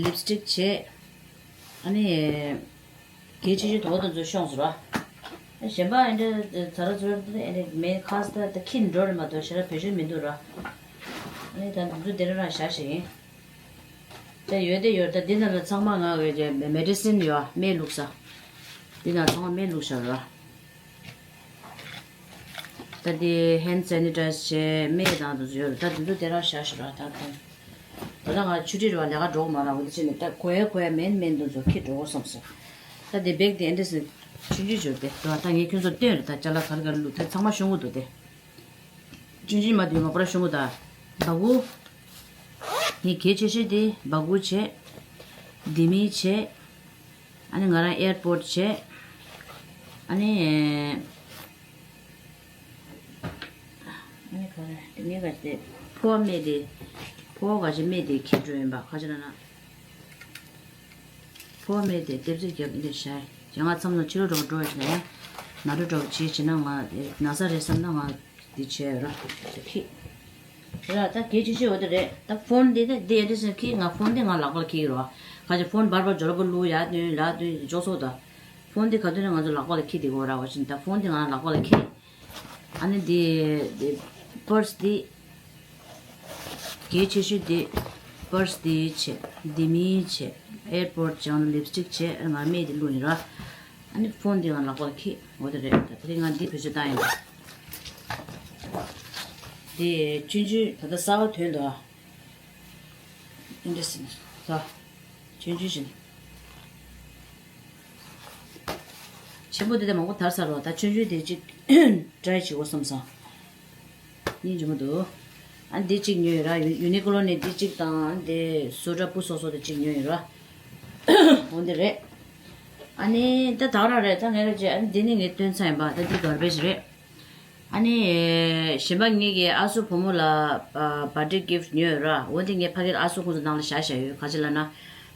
ལིབ་སི་ཊིག་བྱས། ཨ་ནི། གལ་ཆེ་ཤོས་དོ་དོ་ཚོ་ཤོང་ཟེར་བ། གཞན་པ་ཨེ་འདྲ་ཚ་ར་ཚུར་ཨེ་འདྲ་མེད་ཁ་སྟ་ད་ཁྱི་འགྲོ་རེ་མ་གཏོགས་ཞེ་དྲག་བེད་སྤྱོད་མི་འདུག་ར། ཨ་ནི་ད་འདི་ཚོ་དེ་རང་རང་བཞག་ཞིག་ཡིན། ད་ཡོད་དེ་ཡོད། ད་འདི་ནང་ལ་ཚང་མ་ང་གི་མེ་ཌི་སིན་ཡོད། སྨན་བླུགས་ས། འདི་ནང་ཚང་མ་སྨན་བླུགས་བཞག་ར། ད་དེ་ཧེན་ཌི་སེ་ནི་ཊའི་ཛར་བྱས་སྨན་དང་དེ་ཚོ་ཡོད་རེད། ད་དེ་ཚོ་དེ་རང་བཞག་ཞོར་ར། ད་དེ་ད་ལྟ་ང་ཆུ་ཊི་རེད་བ། ལས་ཀ་འགྲོ་གི་མ་རེད། འོ་དེ་བྱས་ནས་ད་གོ་ཡ་གོ་ཡ་མེད་མེད་དེ་ཚོ་ཁྱེར་འགྲོ་དགོས་བསམ་སོང་། ད་དེ་བེག་དེ་ཨེ་འདྲས་སེ་ཆུང་ཆུང་ཅིག་ཡོད་དེ། ད་ད་ངས་ཁྱོད་ཚོར་སྟོན་རེད། ད་ཅ་ལག་ག་རེ་ག་རེ་བླུགས། ད་ཚང་མ་ཤོང་གི་འདུག་དེ། ཆུང་ཆུང་མ་དེ་མ་པ་ར་ཤོང་གི། ད་སྦ་ཁུག་ངས་གལ་ཆེ་ཤོས་དེ་སྦ་ཁུག་བྱས། ལྡེ་མིག་བྱས། ཨ་ནི་ང་རང་ཨེར་པོཌ་བྱས། ཨ་ནི། ཨ་ནི་ག་རེ་དེ་ངས་ག་ཅི་དེ་ཕོ་བ་སྨན་དེ། ཕོ་བ་ག་ཅི་སྨན་དེ་ཁྱེར་འགྲོ་ཡིན་པ། ག་ཅི་ལབ་ན། ཕོ་བ་སྨན་དེ་ལྟེབ་རྩེག་རྒྱབ་འདི་བྱས། ང་མཚམས་ལ་ཕྱི་ལོགས་འགྲོ་འགྲོ་བྱས་ན་ཡང་། ནང་འགྲོ་འགྲོ་བྱས་བྱས་ན་ང་ན་ཚ་རེད་བསམ་ན་ང་འདི་བྱས་ར་ཁྱི། ར་ད་གལ་ཆེ་ཤོས་འོ་དེ་རེད། ད་ཕོན་འདི་ད་འདི་ཨེ་འདྲས་སེ་ཁྱི། ང་ཕོན་འདི་ང་ལག་པ་ལ་འཁྱེར་གྱི་རེད་བ། ག་ཅི་ཕོན་བར་བར་འཇོག་པོ་བླུགས་ཡར་བཏོན་ལ་བཏོན་འཇོག་སོགས་ད། ཕོན་འདི་ག་དུས་ནས་ང་ཚོ་ལག་པ་ལ་འཁྱེར་བསྡད་ཀྱི་ཡོད་ར། འོ་བྱས་ད་ཕོན་འདི་ང་ལག་པ་ལ་འཁྱེར། ཨ་ནི་འདི་འདི་པར་སི་འདི་གལ་ཆེ་ཤོས་འདི་པར་སི་འདི་བྱས། ལྡེ་མིག་བྱས། ཨེར་པོཌ་བྱས། ཨ་ནི་ལིབ་སི་ཊིག་བྱས། ཨ་ནི་ང་སྨན་འདི་བླུགས་ཡིན་ར། ཨ་ནི་ཕོན་འདི་ང་ལག་པ་ལ་འཁྱེར། འོ་དེ་རེད། ད་དེ་རིང་ང་འདི་བེད་སྤྱོད་བཏང་ཡིན། འདི་ཆུང་ཆུང་ད་ལྟ་གསར་པ་ཐོན་འདུག་ཨ། ཨེ་འདྲས་སེ་ད་ཆུང་ཆུང་བཞིན། ཆེན་པོ་དེ་དེ་མང་པོ་དར་ཚར་བ། ད་ཆུང་ཆུང་དེ་གཅིག་ཊི་རའི་བྱེད་དགོས་བསམ་སོང་། སྙིང་རྗེ་མོ་འདུག་ཨ་འདི་གཅིག་ཉོས་ཡོད་ར། ཡུ་ཡུ་ནི་ཀོ་ལོ་ནས་འདི་གཅིག་དང་། འདི་སུ་ཊ་པུ་སོ་སོ་དེ་གཅིག་ཉོས་ཡོད་ར། འོ་འདི་རེད། ཨ་ནི་ད་ད་རང་རེད། ད་ངས་རེད་ཅེས། ཨ་ནི་འདི་ནི་ངས་སྟོན་ཚར་ཡིན་པ། ད་འདི་གར་བེ་ཇི་རེད། ཨ་ནི་གཞན་པ་ངེད་ཀྱི་ཨ་སུ་བུ་མོ་ལ་བར་ཌེ་གིཕ་ཊི་ཉོས་ཡོད་ར། འོ་འདི་ངས་ཕ་གི་ཨ་སུ་ཁོང་ཚོ་ནང་ལ་བཞག་བཞག་ཡོད། ག་ཅི་ལབ་ན་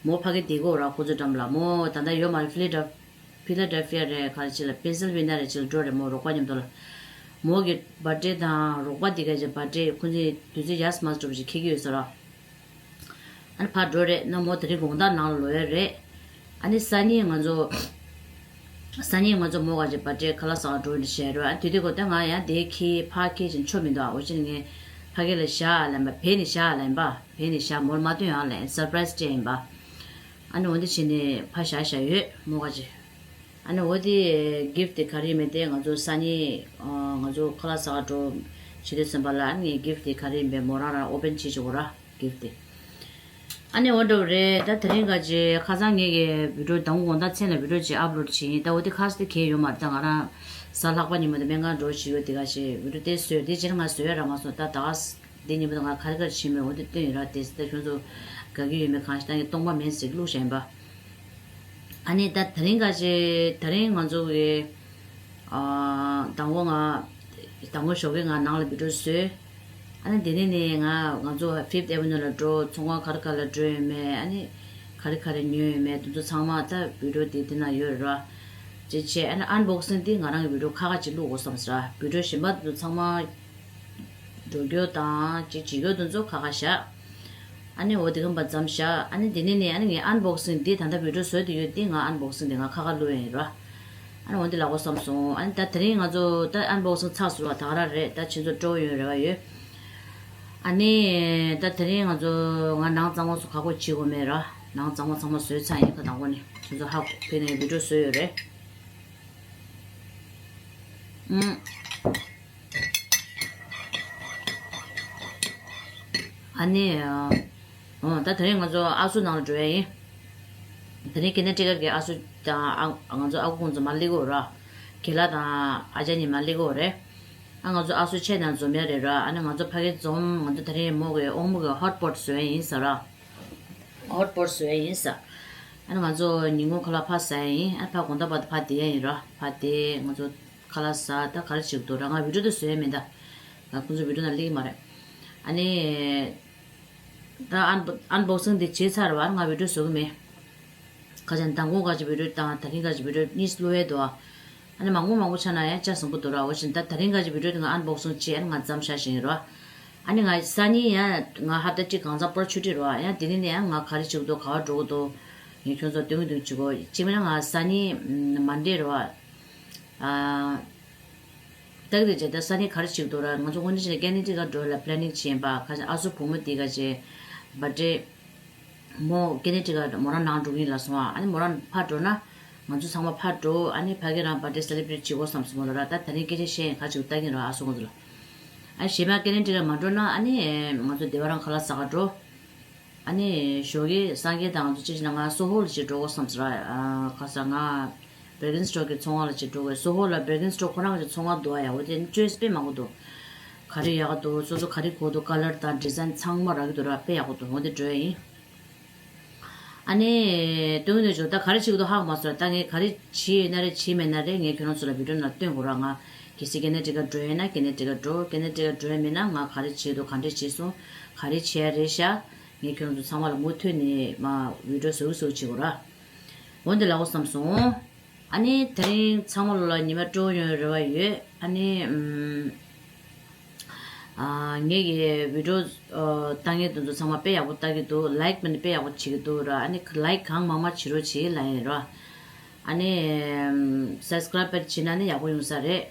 མོ་ཕ་གི་བསྡད་ཀྱི་ཡོད་ར། ཁོང་ཚོ་འགྲམ་ལ། མོ་ད་ལྟ་ཡོད་མ་རེད། ཕི་ལ་ཌེལ་ཕི་ལ་ཌེལ་ཕི་ཡ་རེད། ག་ཅི་ལ་པེན་སིལ་ཝེ་ནི་ཡ་རེད། ཅི་ལ་འགྲོ་རེད། མོ་རོགས་པ་མཉམ་དུ་ལ། མོ་གི་བར་ཌེ་དང་རོགས་པ་འདི་ག་ཅི་བར་ཌེ་ཁོང་ཚོའི་དུས་ཚོད་ཡག་མ་འགྲོ་བ་ཞིག་འཁེལ་གྱི་ཡོད་ས་ར། ཨ་ནི་ཕར་འགྲོ་རེད་ན་མོ་དེ་རིང་དགོང་དག་ནང་ལ་ལོག་ཡ་རེད། ཨ་ནི་སང་ཉིན་ང་ཚོ། སང་ཉིན་ང་ཚོ་མོ་ག་ཅིག་བར་ཌེ་ཁ་ལག་ཟ་ག་འགྲོ་འདི་བྱས་རོགས། ཨ་དེ་དུས་གོ་ད་ང་ཡང་དེ་ཁྱེར་ཕར་ཁྱེར་ཅིག་ཆོ་མི་འདུག་ཨ་འོ་ཅི་ནི་ངས་ཕ་གི་ལ་བཞག་ལབ་པ། བེད་ནི་བཞག་ལབ་པ། བེད་ནི་བཞག་མོར་མ་སྟོན་ཡང་ལབ། སར་པ་རའི་སི་ཅིག་ཡིན་པ། ཨ་ནི་འོ་འདི་བྱས་ནས་ཕར་བཞག་བཞག་ཡོད་མོ་ག་ཅིག་ཨ་ནི་འོ་དེ་གིཕ་ཊི་དེ་ག་རེ་ཡིན་མིན་དེ་ང་ཚོ་སང་ཉིན་ང་ཚོ་ཁ་ལག་ཟ་ག་འགྲོ་བྱེད་དུས་ཙམ་པ་ལ། ཨ་ནི་ངས་གིཕ་ཊི་དེ་ག་རེ་ཡིན་པས་མོ་རང་རང་ཨོ་པན་བྱེད་བྱེད་དགོས་ར། གིཕ་ཊི་དེ། ཨ་ནི་འོ་འདྲ་བོ་རེད། ད་དེ་རིང་ག་ཅིག་ཁ་སང་ངེད་ཀྱི་བི་ཌིའོ་དང་པོ་དགོང་དག་མཚན་ལ་བི་ཌིའོ་ཅིག་ཨབ་ལོཌ་བྱས་ཡིན། ད་འོ་དེ་ཁ་སང་དེ་གས་ཡོད་མ་རེད། ད་ང་རང་གཟའ་ལྷག་པ་ཉིན་མོ་དེ་སྨན་ཁང་འགྲོ་བཞིན་ཡོད། དེ་ག་ཅིག་བི་ཌིའོ་དེ་བཟོས། དེ་རྗེས་ང་བཟོས་ཡ་རག་མ་སོང་། ད་ད་ག་དེ་ཉིན་མོ་དེ་ང་ག་རེ་ག་རེ་བྱས་མེད། འོ་དེ་སྟོན་ཡོད་ར། དེ་ད་ཁྱོད་ཚོ་དགའ་གི་ཡོད་མེད་གང་ཤེས། ད་ངས་སྟོང་པ་མིན་ཟེར་བླུགས་བཞག་ཡིན་པ། ཨ་ནི་ད་དེ་རིང་ག་ཅིག་དེ་རིང་ང་ཚོ་གི་ཨ་དང་པོ་ང་དང་པོ་ཞོགས་ཀས་ང་ནང་ལ་བི་ཌིའོ་བཟོས། ཨ་ནི་དེ་ནས་ནི་ང་ང་ཚོ་ཕིབ་ཨེ་ཝེ་ནིའུ་ལ་འགྲོ། ཚོང་ཁང་ག་རེ་ག་རེ་ལ་འགྲོ་ཡོད་མེད། ཨ་ནི་ག་རེ་ག་རེ་ཉོས་ཡོད་མེད། དེ་ཚོ་ཚང་མ་ད་བི་ཌིའོ་དེ་དེ་ན་ཡོད་རེད་ར། ཅེས་བྱས། ཨ་ནི་ཨན་བོག་སིང་དེ་ང་རང་གི་བི་ཌིའོ་ཁ་ཁ་ཅིག་བླུགས་དགོས་བསམ་ཟེར་ར། བི་ཌིའོ་གཞན་པ་དེ་ཚོ་ཚང་མ་འགྲོ་རྒྱུ་དང་ཅིག་བྱེད་རྒྱུ་དེ་ཚོ་ཁ་ཁ་བཞག་ཨ་ནི་འོ་དེ་གམ་པ་ཙམ་བཞག་ཨ་ནི་དེ་ནས་ནི་ཨ་ནི་ངས་ཨན་བོག་སིང་འདི་ད་ལྟ་བི་ཌིའོ་བཟོས་དེ་ཡོད་དེ། ང་ཨན་བོག་སིང་དེ་ང་ཁ་ཁ་བླུགས་ཡིན་ར། ཨ་ནི་འོ་འདི་ལགས་པོ་བསམ་སོང་། ཨ་ནི་ད་དེ་རིང་ང་ཚོ་ད་ཨན་བོག་སིང་ཚར་སོང་བ། ད་ག་རང་རེད། ད་ཁྱེད་ཚོ་སྤྲོ་ཡོང་རེ་བ་ཡོད། ཨ་ནི་ད་དེ་རིང་ང་ཚོ་ང་ནང་གཙང་མ་སོགས་ག་གོ་བྱེད་དགོས་མེད་ར། ནང་གཙང་མ་ཚང་མ་བཟོས་ཚར་ཡིན། ད་དང་པོ་ནས་ཁྱེད་ཚོ་ཧ་གོ་ཕེ་ནས་བི་ཌིའོ་བཟོས་ཡོད་རེད། ཨ་ནི། ཨོ་ད་དེ་རིང་ང་ཚོ་ཨ་སུ་ནང་ལ་འགྲོ་ཡ་ཡིན། དེ་རིང་ཀེ་ནེ་ཊི་ཀཊ་གི་ཨ་སུ་དང་ཨ་ང་ཚོ་ཨ་ཁུ་ཁོང་ཚོ་མར་སླེབས་ཀྱི་ཡོད་ར། ཁེ་ལ་དང་ཨ་ཅག་གཉིས་མར་སླེབས་ཀྱི་ཡོད་རེད། ཨ་ང་ཚོ་ཨ་སུ་ཆེ་ནང་འཛོམས་ཡ་རེད་ར། ཨ་ནི་ང་ཚོ་ཕ་གི་འཛོམས། ང་ཚོ་དེ་རིང་མོ་གི་ཨོང་མོ་གི་ཧོཊ་པོཊ་བཟོ་ཡ་ཡིན་ཟེར་ར། ཧོཊ་པོཊ་བཟོ་ཡ་ཡིན་ཟེར། ཨ་ནི་ང་ཚོ་ཉིན་གུང་ཁ་ལག་ཕར་ཟ་ཡ་ཡིན། ཨ་ཕར་དགོང་དག་བར་དུ་ཕར་བསྡད་ཡ་ཡིན་ར། ཕར་བསྡད། ང་ཚོ་ཁ་ལག་ཟ། ད་ག་རེ་བྱེད་ཀྱི་འདུག་ར། ང་བི་ཌིའོ་དེ་བཟོ་ཡ་མིན་ད། ང་ཁོང་ཚོ་བི་ཌིའོ་ནང་སླེབས་ཀྱི་མ་རེད། ཨ་ནི། ད་ཨན་ཨན་བོག་སིང་འདི་བྱས་ཚར་བ་ང་བི་ཌིའོ་བཟོ་གི་མེད། ཁ་ཅན་དང་གོང་ག་ཅིག་བི་ཌིའོ་དང་ད་རིང་ག་ཅིག་བི་ཌིའོ་གཉིས་བླུགས་ཡས་འདུག་ཨ་ནི་མང་པོ་མང་པོ་ཆགས་ན་ཡང་ཆ་བཟང་པོ་འདུག་ར། འོ་བཞིན་ད་ད་རིང་ག་ཅིག་བི་ཌིའོ་དེ་ང་ཨན་བོག་སིང་བྱས། ཨ་ནི་ང་མཚམས་བཞག་བཞིན་ཡིན་ར། ཨ་ནི་ང་སང་ཉིན་ཡང་ང་ཧབ་ཏ་གཅིག་གང་ཚང་པོར་ཆུ་ཊི་ར། ཡང་དེ་ནས་ནས་ཡང་ང་ག་རེ་བྱེད་ཀྱི་འདུག་ག་བ་འགྲོ་གི་འདུག་ངས་ཁྱོད་ཚོར་སྟོན་གི་འདུག་བྱེད་གོ། གཅིག་མིན་ན་ང་སང་ཉིན་མན་ཌེ་ར། ཨ། ཏག་ཏག་བྱས། ད་ས་གནས་ག་རེ་བྱེད་ཀྱི་འདུག་ར། ང་ཚོ་དངོས་གནས་བྱས་ན་ཀེ་ནེ་ཊི་ཀཊ་འགྲོ་ལ་པི་ལེ་ནིང་བྱས་ཡིན་པ། ཁ་སང་ཨ་སུ་བུ་མོ་དེ་ག་ཅེ་བར་ཌེ་མོ་ཀེ་ནེ་ཊི་ཀཊ་མོ་རང་ནང་འགྲོ་གི་ཡིན་ལབ་སོང་ཨ། ཨ་ནི་མོ་རང་ཕར་འགྲོ་ན་ང་ཚོ་ཚང་མ་ཕར་འགྲོ། ཨ་ནི་ཕ་གི་རང་བར་ཌེ་སེ་ལེ་བྷི་རེཊ་བྱེད་དགོས་བསམ་སོང་མོ་ལ་ར། ད་ད་རིང་སྐད་ཆ་བཤད་ཡིན། ག་ཅིག་ལྟ་གིན་ར་ཨ་སུ་ཁོང་ཚོ་ལ། ཨ་གཞན་པ་ཀེ་ནེ་ཊི་ཀཊ་མ་འགྲོ་ན་ཨ་ནི་ང་ཚོ་སྡེ་བ་རང་ཁ་ལག་ཟ་ག་འགྲོ། ཨ་ནི་ཞོགས་ཀས་སངས་རྒྱས་དང་ང་ཚོ་གཅིག་བྱས་ན་ང་སོ་ཧོ་ལ་ཅིག་འགྲོ་དགོས་བསམ་ཟེར་ར། ཨ་ཁ་སང་ང་བེར་གིན་སི་ཊོར་གྱི་ཚོང་ཁང་ལ་ཅིག་འགྲོ་དགོས། སོ་ཧོ་ལ་བེར་གིན་སི་ཊོར་ཁོ་རང་གི་ཚོང་ཁང་འདུག་ཨ། ཡག་པོ་དེ་ཅོའི་སི་དཔེ་མང་པོ་འདུག་ག་རེ་ཡག་ག་འདུག་སོ་སོ་ག་རེ་དགོས་འདུག་ཀ་ལར་དང་ཌི་ཛའིན་ཚང་མ་རག་གི་འདུག་ར། དཔེ་ཡག་པོ་འདུག་འོ་དེ་འགྲོ་ཡ་ཡིན། ཨ་ནི་སྟོན་གི་འདུག་ཅོ། ད་ག་རེ་བྱེད་ཀྱི་འདུག་ཧ་གོ་མ་སོང་ར། ད་ངས་ག་རེ་བྱས་ཡོད་ན་རེད་བྱས་མེད་ན་རེད། ངས་ཁྱོད་རང་ཚོ་ལ་བི་ཌིའོ་ནང་སྟོན་དགོས་ར། ང་གལ་སྲིད་ཀེ་ནེ་ཊི་ཀཊ་འགྲོ་ཡོད་ན་ཀེ་ནེ་ཊི་ཀཊ་འགྲོ། ཀེ་ནེ་ཊི་ཀཊ་འགྲོ་ཡ་མེད་ན་ང་ག་རེ་བྱས་འདུག་ག་འདྲས་བྱས་སོང་། ག་རེ་བྱས་ཡ་རེད་ཤག་ངས་ཁྱོད་རང་ཚོ་ཚང་མ་ལ་མུ་མཐུད་ནས་མ་བི་ཌིའོ་བཟོ་གི་བཟོ་གི་བྱེད་དགོས་ར། འོ་འདི་ལབ་དགོས་བསམ་སོང་། ཨ་ནི་དེ་རིང་ཚང་མ་ལོ་ལ་ཉི་མ་སྤྲོ་ཡོང་རེ་བ་ཡོད། ཨ་ནི་ཨམ། ཨ་ངེད་ཀྱི་བི་ཌིའོ་ཨ་ལྟ་མཁན་དེ་ཚོ་ཚང་མ་དཔེ་ཡག་པོ་ལྟ་གི་འདུག་ལའིཀ་མ་ནི་དཔེ་ཡག་པོ་བྱེད་ཀྱི་འདུག་ར། ཨ་ནི་ལའིཀ་གང་མང་མང་བྱེད་རོགས་བྱེད་ལབ་ཡིན་ར། ཨ་ནི་ཨམ། སབ་སི་ཀ་རའིབ་བྱེད་ན་ནི་ཡག་པོ་ཡོང་ས་རེད།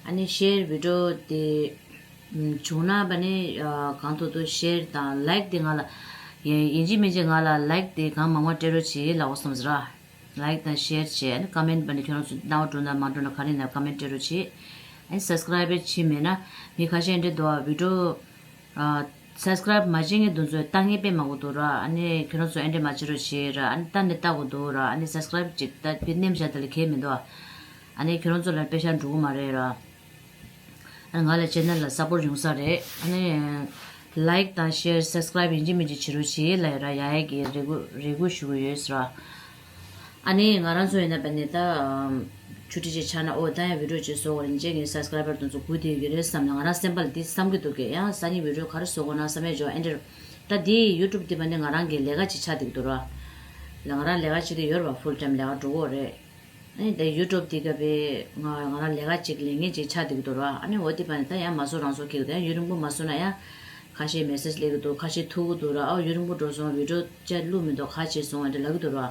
ཨ་ནི་ཤེར་བི་ཌིའོ་དེ་ཨམ། བྱུང་ན་བ་ནི་ཨ་གང་ཐུབ་ཐུབ་ཤེར་དང་ལའིཀ་དེ་ང་ལ་ཡིན་ཡིན་གཅིག་མིན་གཅིག་ང་ལ་ལའིཀ་དེ་གང་མང་མང་སྤྲད་རོགས་བྱེད་ལབ་དགོས་བསམ་ཟེར་ར། ལའིཀ་དང་ཤེར་བྱས། ཨ་ནི་ཀ་མེན་ཊི་བ་ནི་ཁྱོད་རང་ཚོ་སྣང་བ་འགྲོ་ན་མ་འགྲོ་ན་ག་རེ་ན་ཀ་མེན་ཊི་སྤྲད་རོགས་བྱེད། ཨ་ནི་སབ་སི་ཀ་རའིབ་བྱས་མེད་ན་མི་ཁ་ཤས་འདྲ་འདུག་བི་ཌིའོ་ཨ་སབ་སི་ཀ་རའིབ་མ་བྱེད་མཁན་དེ་ཚོས་ལྟ་མཁན་དཔེ་མང་པོ་འདུག་ར། ཨ་ནི་ཁྱོད་རང་ཚོ་ཨེ་འདྲ་མ་བྱེད་རོགས་བྱེད་ར། ཨ་ནི་ལྟ་ནི་ལྟ་དགོས་འདུག་ར། ཨ་ནི་སབ་སི་ཀ་རའིབ་ཅིག་ལྟ་དཔེ་ནེམ་བཞག་དེ་ལ་གལ་མི་འདུག་ཨ་ནི་ཁྱོད་རང་ཚོ་ལ་པེ་ཤ་འགྲོ་གི་མ་རེད་ར། ཨ་ནི་ང་ལ་ཅེ་ནལ་ལ་སབ་པོར་ཊི་ཡོང་ས་རེད། ཨ་ནི་ལའིཀ་དང་ཤེར་སབ་སི་ཀ་རའིབ་ཡིན་གཅིག་མིན་གཅིག་བྱེད་རོགས་བྱེད་ལབ་ཡོད་ར། ཡ་ཡ་གི་རེ་སྐུལ་རེ་སྐུལ་ཞུ་གི་ཡོད་ཟེར་ར། ཨ་ནི་ང་རང་ཚོ་ཡིན་ན་བས་ནི་ད་ཨམ་ཆུ་ཊི་ཅིག་ཆགས་ན། ཨོ་ད་ཡང་བི་ཌི་ཡོ་ཅིག་བཟོ་དགོས་རེད། ངའི་སབ་སི་ཀ་རའི་བར་དེ་ཚོ་སྒུག་བསྡད་ཡོད་ཀྱི་རེད་བསམ་ནས། ང་རང་སེམས་པ་ལ་འདི་བསམ་གྱི་འདུག་གས། ཡང་སང་ཉིན་བི་ཌི་ཡོ་ག་རེ་བཟོ་དགོས་ན་བསམ་ཡས་འཇོག་ཨེ་འདྲ། ད་འདི་ཡུ་ཊུབ་འདི་བས་ནི་ང་རང་གི་ལས་ཀ་ཅིག་ཆགས་བསྡད་ཀྱི་འདུག་ར། ལ་ང་རང་ལས་ཀ་བྱེད་དུ་ཡོད་རེད་བ། ཕུལ་ཊའིམ་ལས་ཀ་འགྲོ་གི་ཡོད་རེད། ཨ་ནི་ད་ཡུ་ཊུབ་འདི་ག་བས་ང་ང་རང་ལས་ཀ་ཅིག་ལས་ངན་ཅིག་ཆགས་བསྡད་ཀྱི་འདུག་ར། ཨ་ནི་འོ་འདི་བས་ནི་ད་ཡང་མ་བཟོ་རང་བཟོ་ཁེལ་གྱི་འདུག། ཡང་ཡུན་རིང་པོ་མ་བཟོ་ན་ཡང་ཁ་ཤས་མེ་སེ་ཇི་སླེབས་ཀྱི་འདུག། ཁ་ཤས་ཐུག་གི་འདུག་ར། ཨོ་ཡུན་རིང་པོ་འགྲོ་སོང་། བི་ཌི་ཡོ་ཅིག་བླུགས་མི་འདུག། ག་བྱས་སོང་ཨེ་འདྲ་ལབ་ཀྱི་འདུག་ར།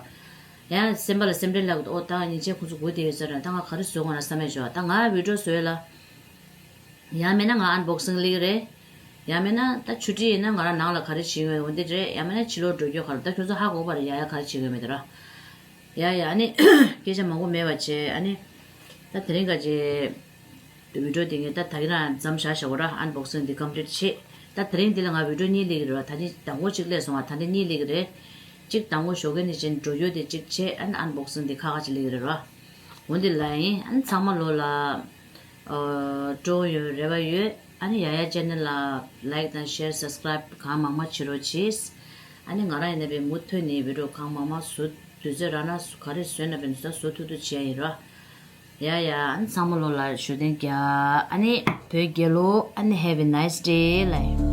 ཡང་སེམས་པ་ལ་སེམས་ཁྲལ་ལབ་ཀྱི་འདུག། ཨོ་ད་ཉིན་བྱེད་ཁོང་ཚོ་སྒུག་བསྡད་ཡོད་ས་རེད། ད་ང་ག་རེ་བཟོ་དགོས་ན་བསམ་ཡས་འཇོག། ད་ང་བི་ཌི་ཡོ་བཟོ་ཡས་ལ། ཡང་མིན་ན་ང་ཨན་བོག་སིང་སླེབས་ཀྱི་རེད། ཡང་མིན་ན་ད་ཆུ་ཊི་ཡིན་ན་ང་རང་ནང་ལ་ག་རེ་བྱེད་ཡོད་འོ་འདི་རེད། ཡང་མིན་ན་ཕྱི་ལོགས་འགྲོ་རྒྱུ་ག་རེ། ད་ཁྱོད་ཚོ་ཧ་གོ་བ་རེད། ཡ་ཡ་ག་རེ་བྱེད་ཡོད་མེད་དེ་ར། ཡ་ཡ། ཨ་ནི་སྐད་ཆ་མང་པོ་མེད་པ་བྱས། ཨ་ནི་ད་དེ་རིང་ག་ཅེ་བི་ཌི་ཡོ་འདི་ངས་ད་ད་གིན་རང་མཚམས་བཞག་བཞག་གོ་ར། ཨན་བོག་སིང་འདི་ཀམ་པི་ལིཊ་བྱེད། ད་དེ་རིང་འདི་ལ་ང་བི་ཌི་ཡོ་གཉིས་སླེབས་ཀྱི་རེད་བ། ད་ནི་དང་པོ་གཅིག་སླེབས་སོང་བ། ད་འདི་གཉིས་སླེབས་ཀྱི་རེད། གཅིག་དང་པོ་ཞོགས་ཀས་ནས་བྱས་འགྲོ་རྒྱུ་དེ་གཅིག་བྱས། ཨ་ནི་ཨན་བོག་སིང་འདི་ཁ་ཁ་ཅིག་སླེབས་ཀྱི་རེད་བ། འོ་འདི་ལ་ཡིན། ཨ་ནི་ཚང་མ་ལོ་ལ་ཨོ་སྤྲོ་ཡོད་རེ་བ་ཡོད། ཨ་ནི་ཡ་ཡ་ཅེ་ནལ་ལ་ལའིཀ་དང་ཤེར་སབ་སི་ཀ་རའིབ་གང་མང་མང་བྱེད་རོགས་གྱིས། ཨ་ནི་ང་རང་ཡིན་ན་བས་མུ་མཐུད་ནས་བི་ཌི་ཡོ་གང་མང་མང་བཟོ། དུས་ཚོད་རག་ན་ག་རེ་བཟོས་ན་བས་ད་བཟོ་ཐུབ་ཐུབ་བྱས་ཡིན་ར། ཡ་ཡ། ཨ་ནི་ཚང་མ་ལོ་ལ་ཞུ་རྟེན་རྒྱག། ཨ་ནི་བོད་རྒྱལ་ལོ། ཨ་ནི་have a nice day ལ།